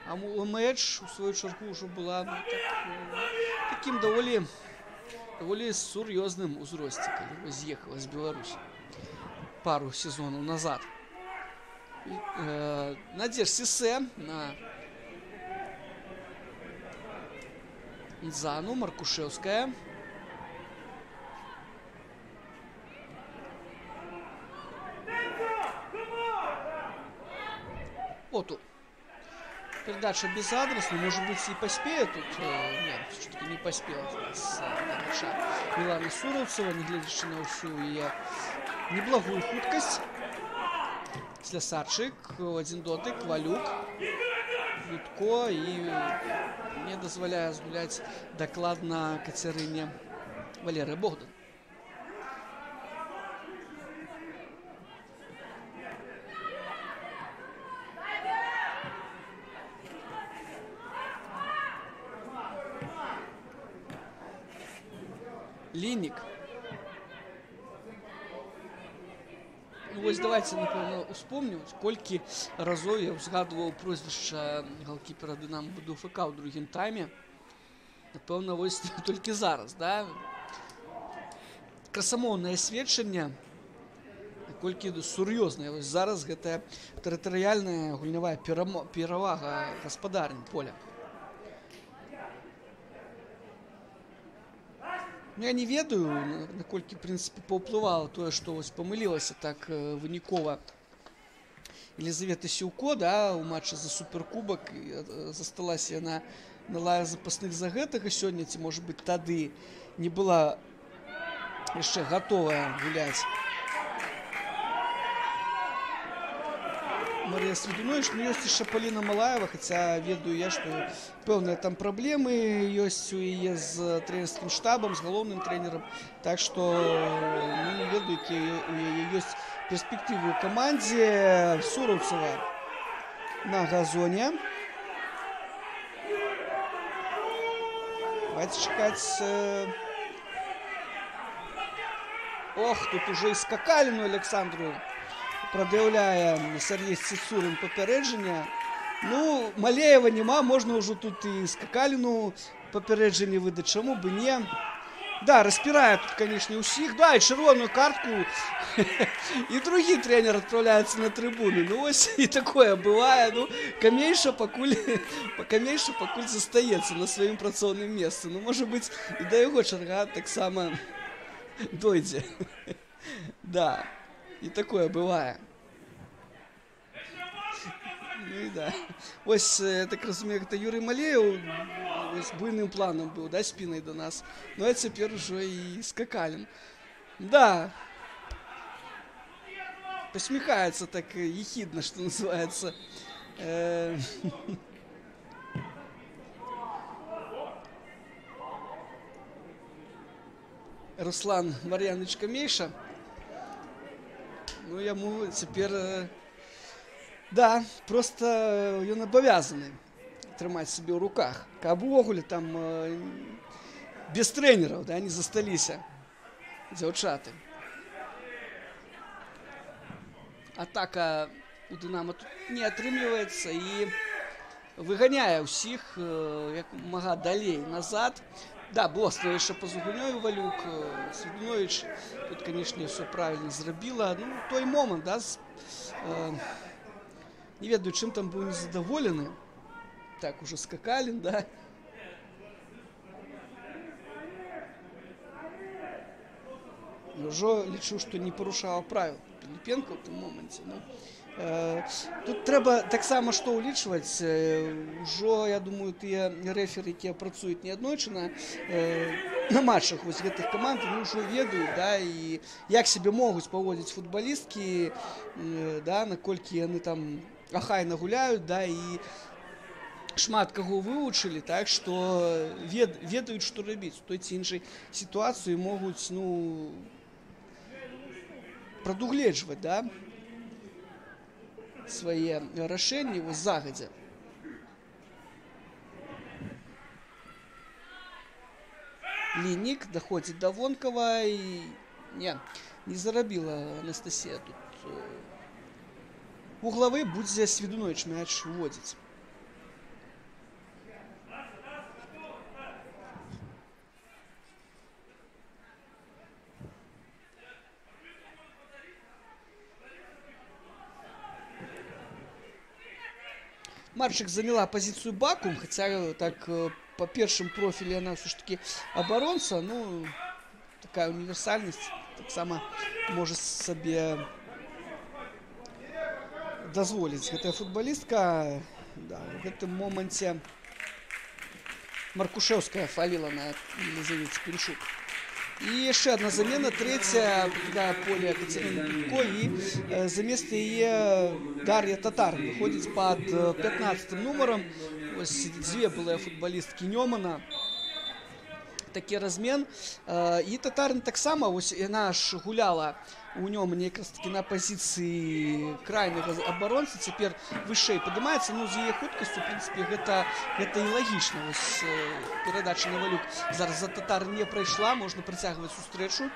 А Эмуэдж, у сваю чаргу, ўжо была, ну, так, такім даволі сур'ёзным узросце, калі з'ехала з Беларусі пару сезонаў назад. Надзеж Сісе на Нзану, Маркушеўская. Оту. Передача безадресная, может быть, и поспеет тут. Нет, все-таки не поспела с мяча Милана Суровцева, не глядячи на всю ее неблагую хуткость. Слясарчик, один дотык, Валюк, Людко, и не дозволяя сгулять докладно Катерине Валеры Богдан. Лінік. Ну, вось давайте, напэўна, успомню, колькі разоў я ўзгадваў прозвішча галкіпера Дынама БДУФК ў другім тайме. Напэўна, вось толькі зараз, да? Красамоўнае сведчанне, наколькі сур'ёзная вось зараз гэтая тэрытарыяльная гульнявая перавага гаспадарні поля. Ну, я не ведаю, наколькі, в прынцыпе, паўплывала тое, што вось памылілася так вынікова Елизавета Сіўко, да, у матчы за суперкубак, і засталася яна на лаве запасных за гэтага сёння, ці, можа быць, тады не была яшчэ гатовая гуляць Мария Сведунович. Ну, ёсць яшчэ Паліна Малаева, хаця ведаю я, што пэўныя там праблемы ёсць у яе з трэнерскім штабам, з галоўным трэнерам. Так што, ну, не ведаю, якія у яе ёсць перспектывы ў камандзе. Суровцева на газоне. Давайте чакаць. Ох, тут уже і Скакаліну Александру прад'яўляе Сергей Цицурин папярэджанне. Ну, Малеева няма, можна ўжо тут і Скакаліну папярэджанне выдаць, чаму бы не. Да, распірае тут, конечно, ўсіх. Да, і чырвоную картку. І другі трэнер адпраўляецца на трыбуны. Ну, ось і такое бывае. Ну, Камейша пакуль застаецца на сваім працоўным месцы. Ну, можа быць, і да яго чарга таксама дойдзе. Да. И такое бывает. Ну и да. Ось, я так разумею, это Юрий Малеев с буйным планом был, да, спиной до нас. Ну а теперь уже и Скакалин. Да. Посмехается так ехидно, что называется. Руслан Марьянович Камейша. Ну, яму цяпер, да, просто ён абавязаны трымаць сябе ў руках. Каб увогуле там без трэнераў, да, не засталіся дзяўчаты. Атака у Дынама тут не атрымліваецца і выганяе ўсіх як мага далей назад. Да, было яшчэ па Зугунёю Валюк, Сведунович тут, конечно, все правильно зрабіла. Ну, той момант, да, не ведаю, чым там быў незадаволены. Так, уже Скакалін, да. Ўжо лічу, што не парушала правил. Піліпенка ў тым моманце. Ну, тут трэба таксама што ўлічваць. Ужо, я думаю, тыя рэферы, якія працуюць неаднойчы на матчах вось гэтых каманд, яны ўжо ведаюць, да, і як сябе могуць паводзіць футбалісткі, да, наколькі яны там ахайна гуляюць, да, і шмат каго вывучылі, так што ведаюць, што рабіць у той ці іншай сітуацыі, могуць, ну, прадугледжваць, да, свае рашэнні вось загадзя. Лінік даходзіць да Вонкава і не зарабіла Анастасія тут. Углавы будзе Свідунович мяч уводзіць. Марчик заняла позицию Бакум, хотя так по першым профиле она все ж таки оборонца, ну, такая универсальность так само может себе дозволить гэтая футболистка. Да, в этом моменте Маркушевская фалила на Елизавете Пинчук. І яшчэ одна замена, третья, покидае поле Катерина Пипко, і замест яе Дар'я Татар выходзіць пад 15 нумарам. Ось дзве былыя футбалісткі Нёмана. Такі размен. І Татарин таксама, ось яна ж гуляла у Нёмане якраз такі на пазіцыі крайняга абаронцы, цяпер вышэй падымаецца, ну, з яе хуткасцю, в прынцыпе, гэта і лагічна. Ось перадача на Валюк зараз за Татар не прайшла, можна працягваць сустрэчу.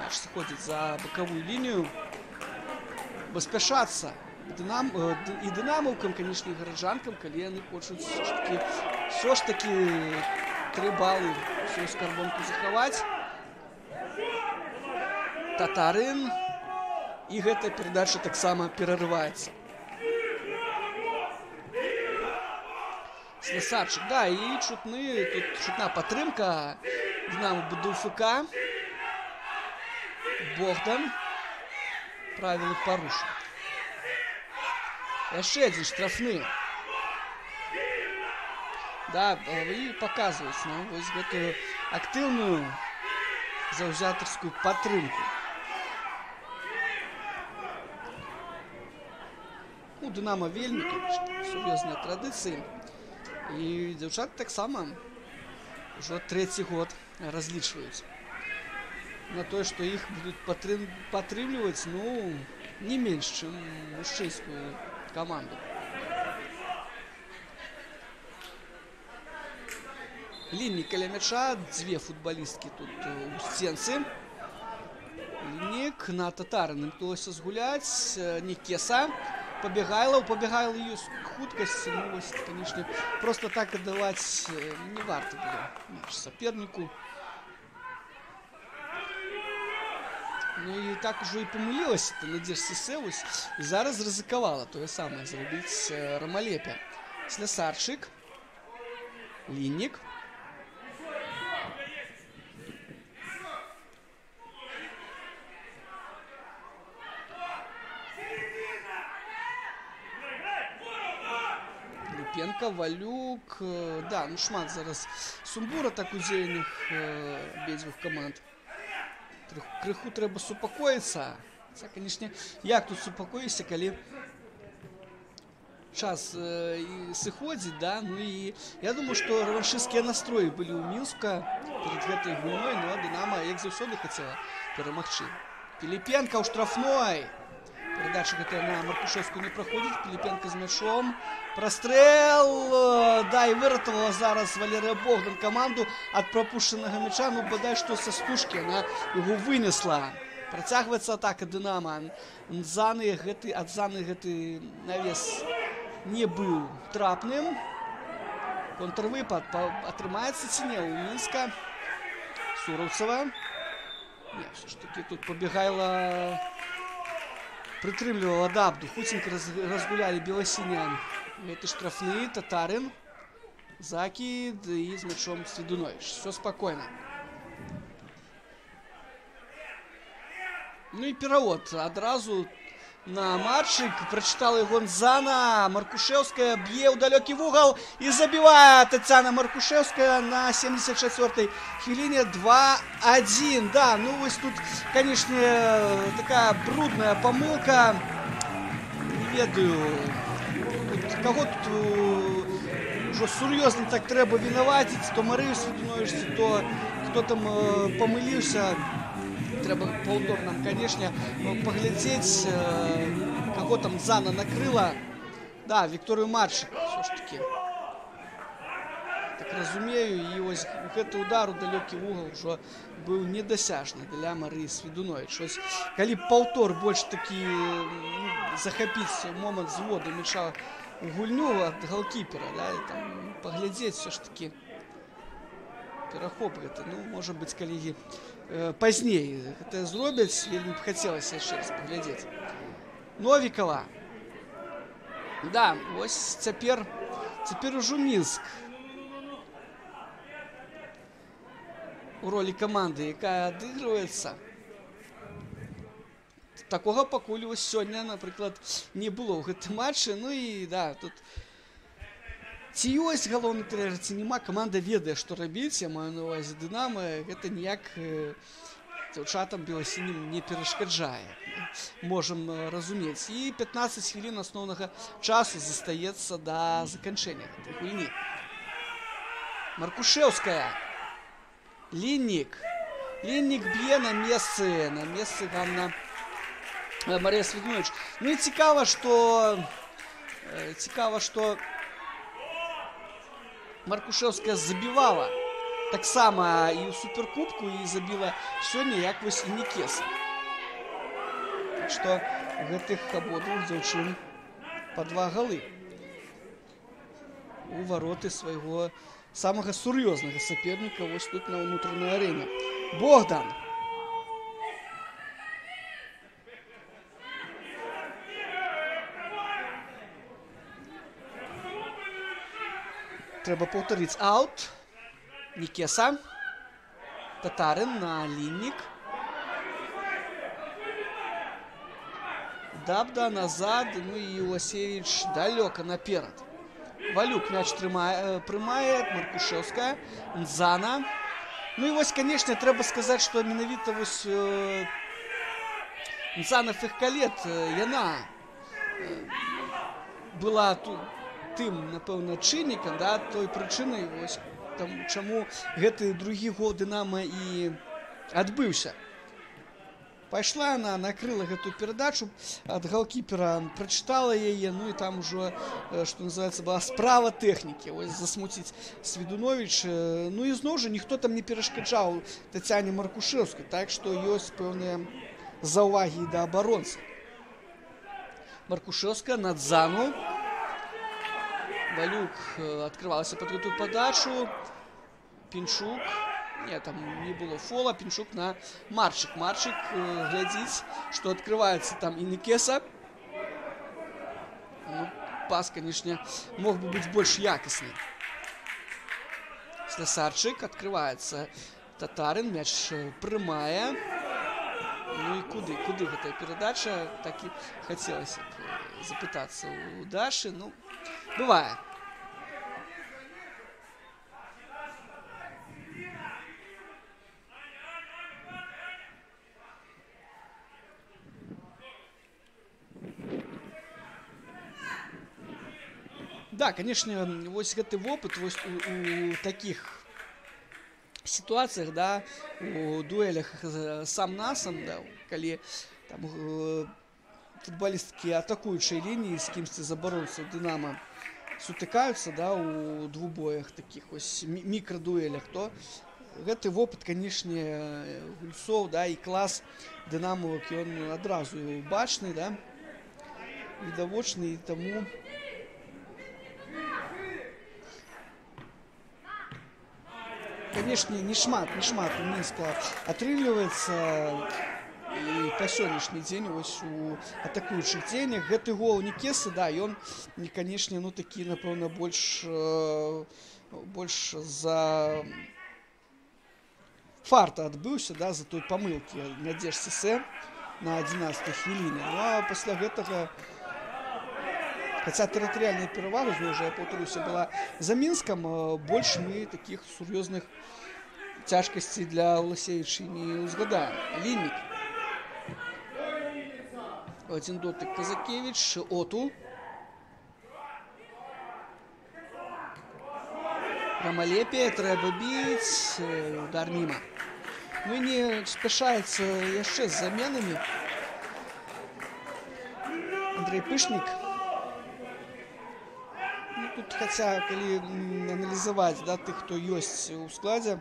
Мяч сыходзіць за бакавую лінію. Паспяшацца і дынамаўкам, канешне, і гараджанкам, калі яны хочуць ўсё ж такі 3 балы сваю скарбонку захаваць. Татарын. І гэтая перадача таксама перарываецца. Слесарчык, да, і чутны, тут чутна падтрымка Дынама БДУФК. Богдан. Правілы парушаны. Яшчэ адзін штрафны. Да, і паказваюць нам вось гэтую актыўную заўзятарскую падтрымку. У Дынама вельмі, конечно, сур'ёзныя традыцыі. І дзяўчаты таксама ўжо трэці год разлічваюць на тое, што іх будуць падтрымліваць, ну, не менш, чым мужчынскую каманду. Ліннік каля мяча, дзве футбалісткі тут у сценцы. Ліннік на Татарына імкнулася згуляць. Нікеса. Пабегайла, у Пабегайла ёсць хуткасць. Ну, вось, конечно, просто так аддаваць не варта было мяч саперніку. Ну і так ужо і памылілася Надзеж Сісе, вось, і зараз рызыкавала тое самае зрабіць Рамалепе. Слясарчык. Ліннік. Пенка, Валюк, да, ну шмат зараз сумбура так удзельных абедзвюх каманд. Крыху трэба супакоіцца. Це, канешне, як тут супакоішся, калі час сыходзіць, да, ну і я думаю, што рэваншысцкія настроі былі ў Мінска перад гэтай гульной, ну а Дынама, як заўсёды, хацела перамагчы. Піліпенка ў штрафной. Перадача гэтая на Маркушевскую не праходзіць. Піліпенка з мячом. Прастрэл! Да, і выратавала зараз Валерыя Богдан каманду ад прапушчанага мяча. Ну, бадай, што са стужкі яна яго вынесла. Працягваецца атака Дынама. Ад Заны гэты навес не быў трапным. Контрвыпад атрымаецца ці не ў Мінска. Сураўцева. Не, ўсё ж такі тут Пабегайла прытрымлівала Дабду. Хуценька разгулялі беласінян. Гэты штрафны. Татарын. Закід і з мячом Свідунович. Все спокойно. Ну і перавод адразу на матчык. Прачытала яго Нзана. Маркушеўская б'е ў далёкі вугал і забівае Тацяна Маркушеўская на 74-й хвіліне. 2-1. Да, ну вось тут, канешне, такая брудная памылка. Не ведаю, тут, каго тут ужо сур'ёзна так трэба вінаваціць, то Марыю Свідуновіч, ці то хто там памыліўся. Трэба паўтор нам, канешне, паглядзець, каго там Зана накрыла. Да, Вікторыю Марчык, усё ж такі. Так разумею, і вось гэты удар у далёкі вугал ужо быў недасяжны для Марыі Свідуновіч. Вось, калі б паўтор больш такі, ну, захапіць момант зводу мяча у гульню ад галкіпера, да, і там паглядзець усё ж такі перахоп гэты. Ну, можа быць, калегі, пазней гэта зробяць, вельмі б хацелася яшчэ раз паглядзець. Новікова. Да, вось цяпер ужо Мінск у ролі каманды, якая адыгрываецца. Такога пакуль вось сёння, напрыклад, не было ў гэтым матчы. Ну і да, тут ці ёсць галоўны трэнер, ці няма, каманда ведае, што рабіць, я маю на ўвазе Дынама, гэта ніяк дзяўчатам беласінім не перашкаджае, можам разумець. І 15 хвілін асноўнага часу застаецца да заканчэння гэтай гульні. Маркушеўская. Ліннік. Ліннік б'е на месцы, на месцы Ганна Марыя Свідуновіч. Ну і цікава, што Маркушеўская забівала таксама і ў суперкубку, і забіла сёння, як вось і Нікеса. Так што гэтых абодвух дзяўчын па 2 галы у вароты свайго самага сур'ёзнага саперніка вось тут на ўнутранай арэне. Богдан. Трэба паўтарыць аут. Нікеса. Татарын на Ліннік. Дабда назад. Ну і Уласевіч далёка наперад. Валюк мяч прымае. Маркушеўская. Нзана. Ну і вось, канешне, трэба сказаць, што менавіта вось Нзана Фехкалет, яна была тут тым, напэўна, чыннікам, да, той прычынай, вось, там, чаму гэты другі гол Дынама і адбыўся. Пайшла яна, накрыла гэтую перадачу ад галкіпера, прачытала яе, ну і там ужо, што называецца, была справа тэхнікі. Вось засмуціць Свідуновіч. Ну і зноў жа ніхто там не перашкаджаў Тацяне Маркушеўскай, так што ёсць пэўныя заўвагі і да абаронцы. Маркушеўская над Зану. Валюк открывался под эту подачу. Пинчук. Нет, там не было фола. Пинчук на Марчик. Марчик глядит, что открывается там и Никеса. Ну, пас, конечно, мог бы быть больше якостный. Слесарчик открывается. Татарин. Мяч прямая. Ну и куды? Куды эта передача? Так и хотелось запытаться у Даши. Ну, бывает. Да, конечно, вось гэты вопыт вось у таких ситуациях, да, у дуэлях сам-насам, да, калі там футболісткі атакуючай лініі з кімсьці з абаронцаў Дынама сутыкаюцца, да, у двубоях таких вось мікрадуэлях, то гэты вопыт, канешне, гульцоў, да, і клас дынамовак, ён адразу бачны, да, відавочны, і таму конечно, не шмат у Мінска атрымліваецца і па сённяшні дзень вось у атакуючых дзеяннях. Гэты гол Нікесы, да, ён, канешне, ну такі, напэўна, больш за фарта адбыўся, да, за той памылкі Надзеж Сісе. на 11-й хвіліне. Ну а пасля гэтага, хаця тэрытарыяльная перавага, зноў жа я паўтаруся, была за Мінскам, больш мы такіх сур'ёзных цяжкасцей для Уласевіча не ўзгадаем. Ліннік. Адзін дотык Казакевіч, Оту. Рамалепе, трэба біць, удар міма. Ну і не спяшаецца яшчэ з заменамі. Андрей Пышнік. Ну, тут, хаця, калі аналізаваць, да, тых, хто ёсць у складзе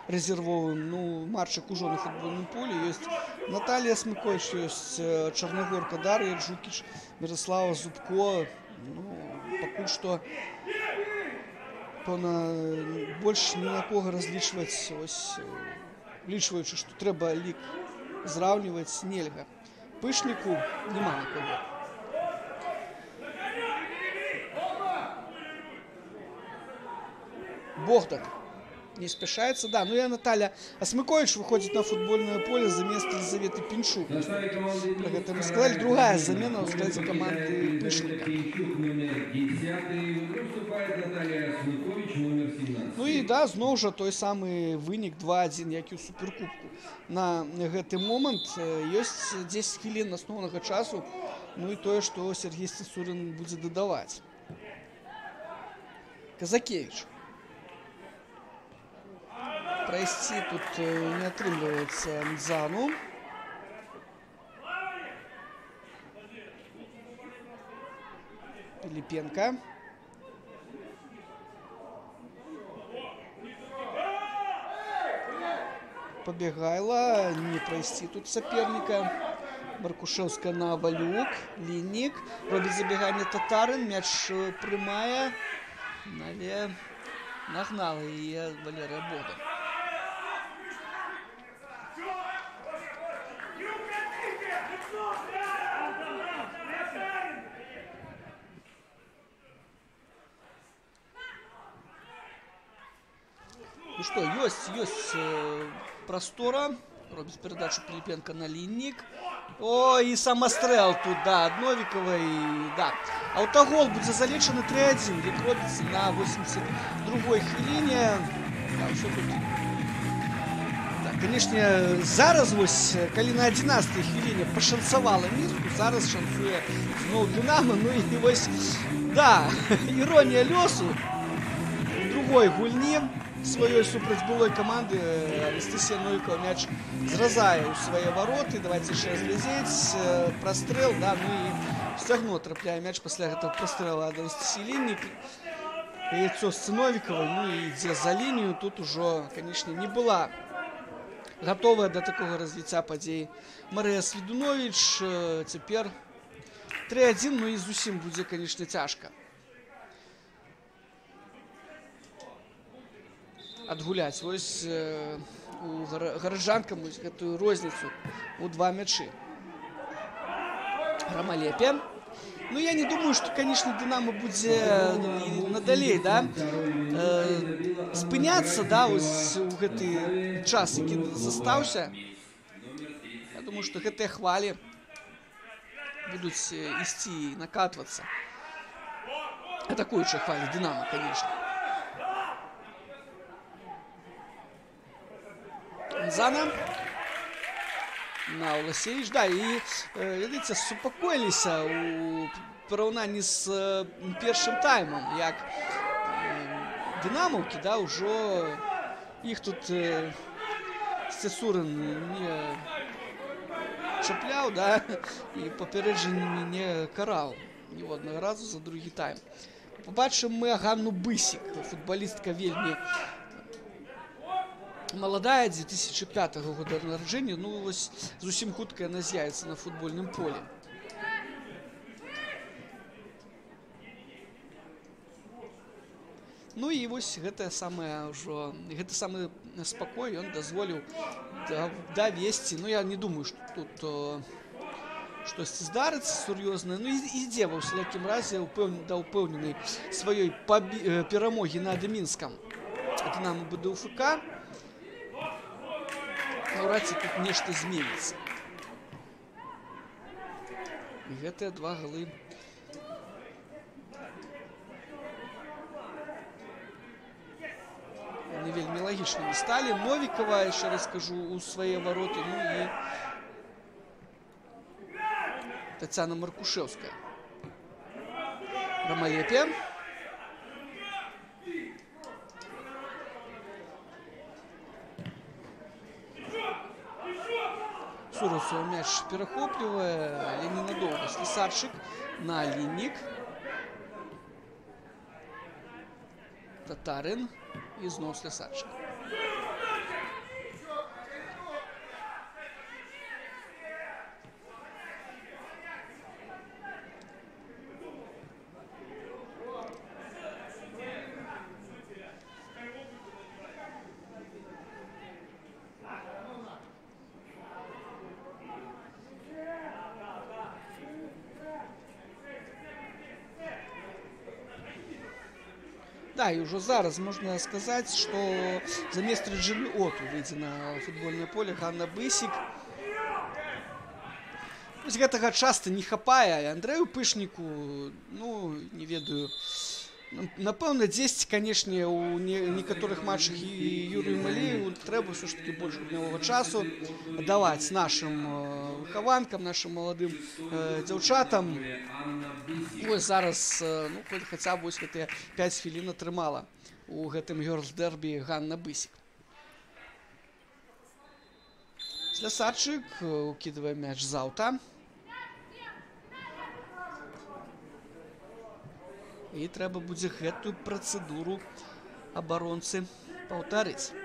рэзервовым, ну, Марчык ужо на футбольным поле, ёсць Наталья Смыкович, ёсць Чарнагорка Дар'я Джукіч, Мирослава Зубко. Ну, пакуль што, пэўна, больш ні на кого разлічваць, ось, улічваючы, што трэба лік зраўніваць, нельга. Пышніку няма на кого. Богдан не спяшаецца, да. Ну и Наталья Асмыкович выходит на футбольное поле за место Елизаветы Пинчук. Про это мы сказали. Другая замена в складе команды Пышника. Ну и да, зноў жа той самы вынік 2-1, як і ў суперкубку. На гэты момант ёсць 10 хвілін асноўнага часу, ну і тое, што Сергей Сцецурын будзе дадаваць. Казакевич. Прайсці тут не атрымліваецца Мдзану. Пилипенко. Побегайла, не прайсці тут соперника. Маркушевская на Валюк. Ліннік. Робіць забеганне Татарын. Мяч прымае. Але нагнала яе Валерыя Богдан. Ну что, ёсць прастора. Робіць перадачу Пилипенко на Ліннік. О, і самастрэл тут, да, ад Новікавай, да. Аўтагол будзе залічаны 3-1, лік робіцца на 82-й хвіліне. Да, ўсё тут. Да, канешне, зараз вось, калі на 11-й хвіліне пашанцавала Мінску, зараз шанцуе зноў Дынама. Ну і вось, да, іронія лёсу. У другой гульні сваёй супраць былой каманды Анастасія Новікова мяч зразае ў свае вароты. Давайте яшчэ раз глядзець. Прастрэл, да, ну і сцягно трапляе мяч пасля гэтага прастрэла ад Анастасіі Ліннік. Яйцо з Новікавай, ну і ідзе за лінію. Тут ужо, канешне, не была гатовая да такога развіцця падзей Марыя Свідуновіч. Цяпер 3-1, ну і зусім будзе, канешне, цяжка адгуляць. Вось у гараджанкам вось гэтую розніцу у два мячы. Рамалепе. Ну, я не думаю, што, конечно, Дынама будзе надалей, да, спыняцца, да, вось у гэты час, які застаўся. Я думаю, што гэтыя хвалі будуць ісці і накатвацца. Атакуючыя хвалі Дынама, конечно. Зана на Уласевич, да, і, глядзіце, супакоіліся у параўнанні з першым таймам, як дынамаўкі, да, ўжо іх тут Сцецурын не чапляў, да, і папярэджаннямі не караў ніводнага разу за другі тайм. Пабачым мы Ганну Бысік, футбалістка вельмі маладая, 2005 года нараджэння, ну вось зусім хутка яна з'явіцца на футбольным полі. Ну і вось гэтае самае ўжо, гэты самы спакой ён дазволіў давесці. Ну я не думаю, што тут штосьці здарыцца сур'ёзнае. Ну і ідзе ва ўсялякім разе да ўпэўненай сваёй перамогі над Мінскам Дынама БДУФК. Наўрад ці тут нешта зменіцца. І гэтыя два галы не вельмі лагічнымі сталі. Новікова, яшчэ раз скажу, у свае вароты, ну і Тацяна Маркушеўская. Рамалепе. Сураўцева мяч перахоплівае, але ненадоўга. Слесарчык на Ліннік. Татарын і зноў Слесарчык. Да, і ўжо зараз можна сказаць, што замест Реджины Оту выйдзе на футбольнае поле Ганна Бысік. Вось гэтага часта не хапае Андрэю Пышніку, ну, не ведаю. Напэўна, дзесьці, канешне, у некаторых матчах і Юрыю Малееву трэба ўсё ж такі больш гульнявога часу даваць нашым выхаванкам, нашым маладым дзяўчатам. Вось зараз, ну, хаця б вось гэтыя 5 хвілін атрымала у гэтым гёрлс-дэрбі Ганна Бысік. Слясарчык укідвае мяч з аўта. І трэба будзе гэтую працэдуру абаронцы паўтарыць.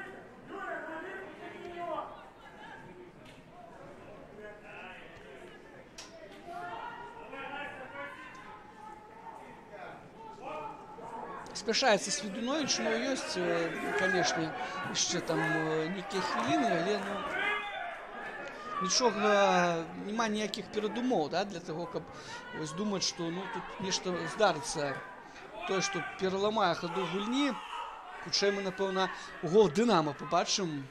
Спяшаецца Свідуновіч, но ёсць, канешне, яшчэ там нейкія хвіліны, але, ну, нічога, няма ніякіх перадумоў, да, для таго, каб вось думаць, што, ну, тут нешта здарыцца. Тое, што пераламае хаду гульні, хутчэй мы, напэўна, гол «Дынама» пабачым,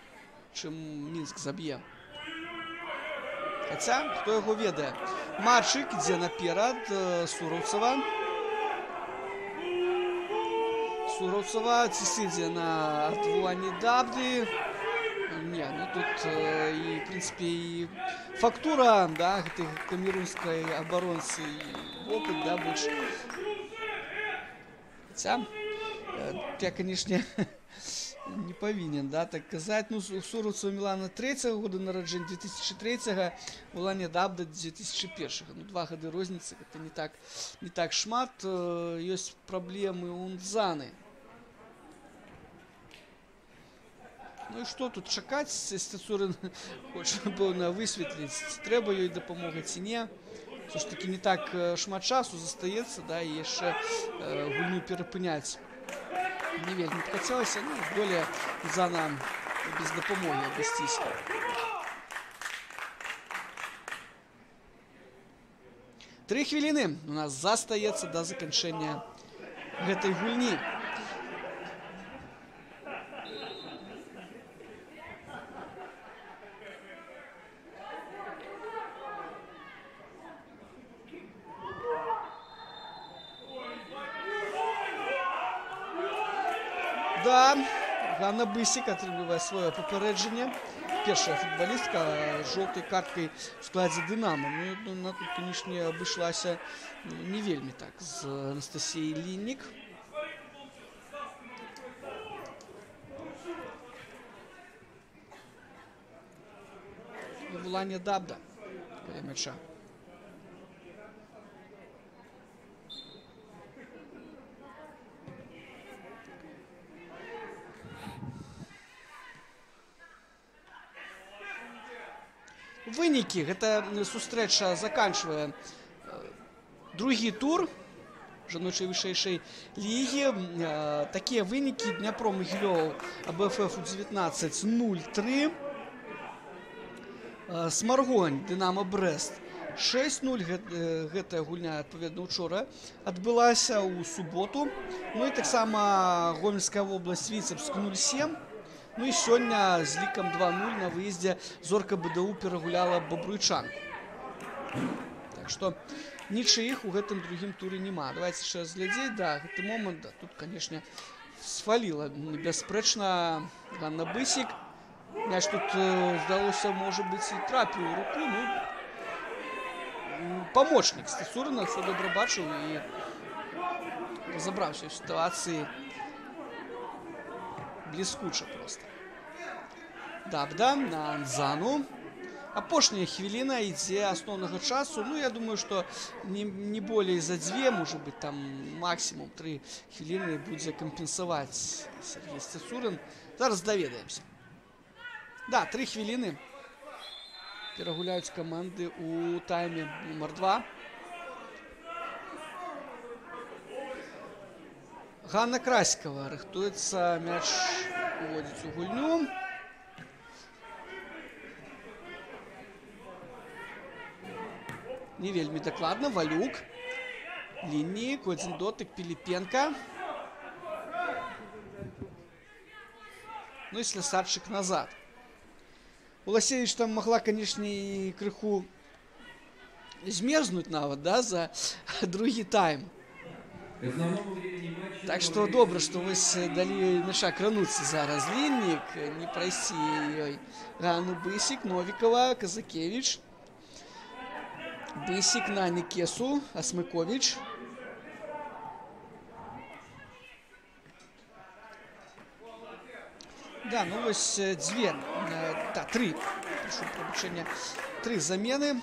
чым Мінск заб'е. Хаця, хто яго ведае. Марчык ідзе наперад, Сураўцева. Сураўцева ці сыдзе на адволанні Дабды. Не, ну тут і, в прынцыпе, і фактура, да, гэтай камерунскай абаронцы, і вопыт, да, больш. Хаця, я, канешне, не павінен, да, так казаць. Ну, у Сураўцева Мілана 3-го года нараджэння, 2003-го, у Лане Дабда 2001-го. Ну, 2 гады розніцы, гэта не так шмат. Ёсць праблемы ў Нзаны. Ну і што тут чакаць? Сцецурын хоча, напэўна, высветліць, трэба ёй дапамога ці не. Усё ж такі не так шмат часу застаецца, да, і яшчэ гульню перапыняць не вельмі б хацелася. Ну, здолее Нзана без дапамогі абысціся. 3 хвіліны у нас застаецца да заканчэння гэтай гульні. Да, Ганна Бысік атрымлівае сваё папярэджанне. Першая футбалістка з жоўтай карткай у складзе «Дынама». Ну, яна тут, канешне, абышлася не вельмі так з Анастасіяй Ліннік. І Вуланя Дабда каля мяча. Вынікі. Гэта сустрэча заканчвае другі тур жаночай вышэйшай лігі. Такія вынікі: Дняпро Магілёў АБФФ у-19 0-3. Смаргонь Дынама Брэст 6-0. Гэтая гульня, адпаведна, учора адбылася ў суботу. Ну і таксама Гомельская вобласць Віцебск 0-7. Ну і сёння з лікам 2-0 на выездзе Зорка БДУ перагуляла Бабруйчанку. Так Так што нічыіх у гэтым другім туры няма. Давайте яшчэ раз глядзець. Да, гэты момант, да, тут, канешне, сваліла бясспрэчна Ганна Бысік. Мяч тут, здалося, можа быць, і трапіў у руку. Ну, памочнік Сцецурына ўсё добра бачыў і разабраўся ў сітуацыі бліскуча проста. Дабда на Анзану. Апошняя хвіліна ідзе асноўнага часу. Ну, я думаю, што не болей за дзве, можа быць, там максімум 3 хвіліны будзе кампенсаваць Сергей Сцецурын. Зараз даведаемся. Да, 3 хвіліны перагуляюць каманды ў тайме нумар 2. Ганна Красікова рыхтуецца мяч уводзіць у гульню. Не вельмі дакладна. Валюк. Ліннік, адзін дотык, Піліпенка. Ну і Слясарчык назад. Уласевич там могла, конечно, і крыху змерзнуць нават, да, за другі тайм. Так што добра, што вось далі мяча крануцца зараз Ліннік, не прайсці ёй Ганну Бысік, Новікова, Казакевич. Бысік на Нікесу, Асмыкович. Да, ну вось дзве, да, тры, прашу прабачэння, тры замены.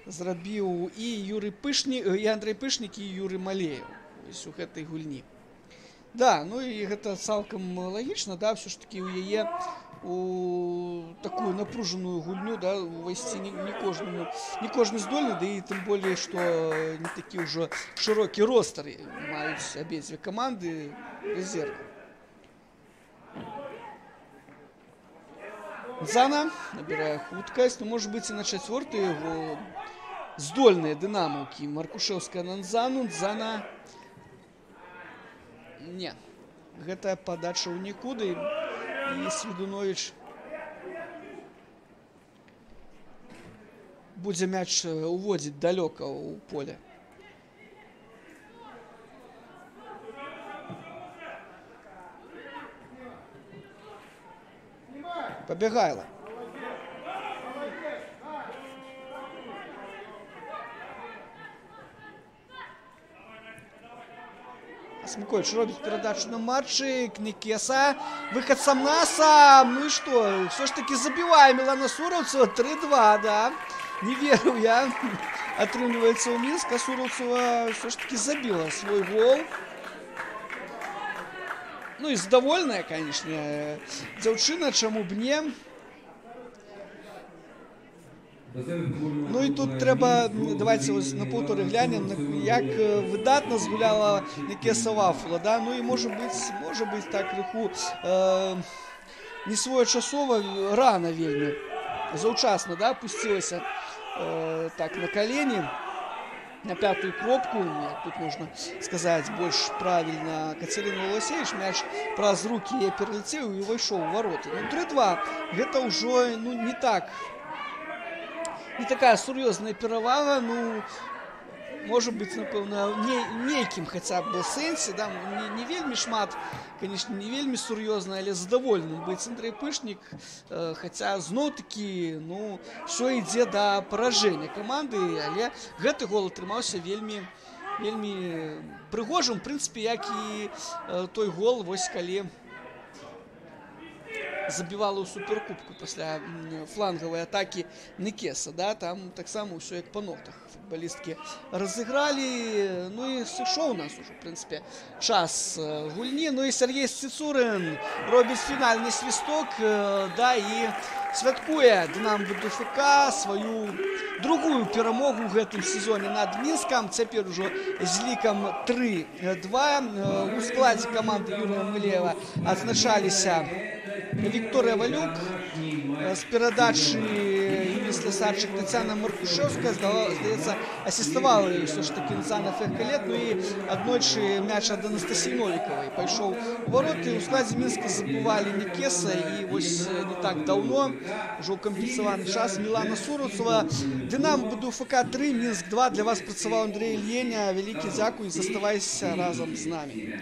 Зрабіў і Юрый Пышнік, і Андрэй Пышнік, і Юрый Малееў вось у гэтай гульні. Да, ну і гэта цалкам лагічна, да, ўсё ж такі ў яе у такую напружаную гульню, да, увайсці не кожнаму, не кожны здольны, да і тым болей, што не такі ўжо шырокі ростар маюць абедзве каманды рэзервы. Зана набірае хуткасць, ну, можа быць, і на чацвёрты гол здольныя дынамаўкі. Маркушэўская на Нзану, Нзана... Не, гэтая падача ў нікуды, і Свідунович будзе мяч уводзіць далёка ў поле. Пабегайла. Смыкович робіць перадачу на Марчык, Нікеса, выхад сам на сам, ну і што, ўсё ж такі забівае Мілана Сураўцева, 3-2, да, не верыў я, атрымліваецца ў Мінск, а Сураўцева ўсё ж такі забіла свой гол. Ну і задавольная, канешне, дзяўчына, чаму б не. Ну і тут трэба, давайте ось на паўторы глянем, як выдатна згуляла Нікеса Вафула, да? Ну і можа быць так крыху не своечасова, рана вельмі, заўчасна, да, опусцілася так на калені, на пятую кропку, як тут можна сказаць больш правільна, Кацярына Уласевіч, мяч праз рукі яе пераляцеў і ўвайшоў у вароты. Ну, 3-2, гэта ўжо, ну, не так, не такая сур'ёзная перавага, ну, можа быць, напэўна, нейкім хаця б сэнсе, да, не вельмі шмат, канешне, не вельмі сур'ёзна, але задаволеным быць Андрэй Пышнік, хаця зноў-такі, ну, ўсё ідзе да паражэння каманды, але гэты гол атрымаўся вельмі, вельмі прыгожым, в прынцыпе, як і той гол, вось калі забівала ў суперкубку пасля флангавай атакі Нікеса, да, там таксама ўсё як па нотах футбалісткі разыгралі, ну і сышоў у нас ужо, в прынцыпе, час гульні, ну і Сергей Сцецурын робіць фінальны свісток, да, і святкуе Дынама БДУФК сваю другую перамогу ў гэтым сезоне над Мінскам, цяпер ужо з лікам 3-2. У складзе каманды Юрыя Малеева адзначаліся Вікторыя Валюк. З перадачы Юліі Слясарчык Тацяна Маркушэўская, здаецца, асіставала ёй ўсё ж такі Зана Феркалет. Ну і аднойчы мяч ад Анастасіі Новікавай пайшоў у вароты. У складзе Мінска забівалі Нікеса і вось не так даўно, ўжо ў кампенсаваны час, Мілана Суруцова. Дынама БДУФК 3, Мінск 2. Для вас працаваў Андрэй Ільеня. Вялікі дзякуй, заставайся разам з намі.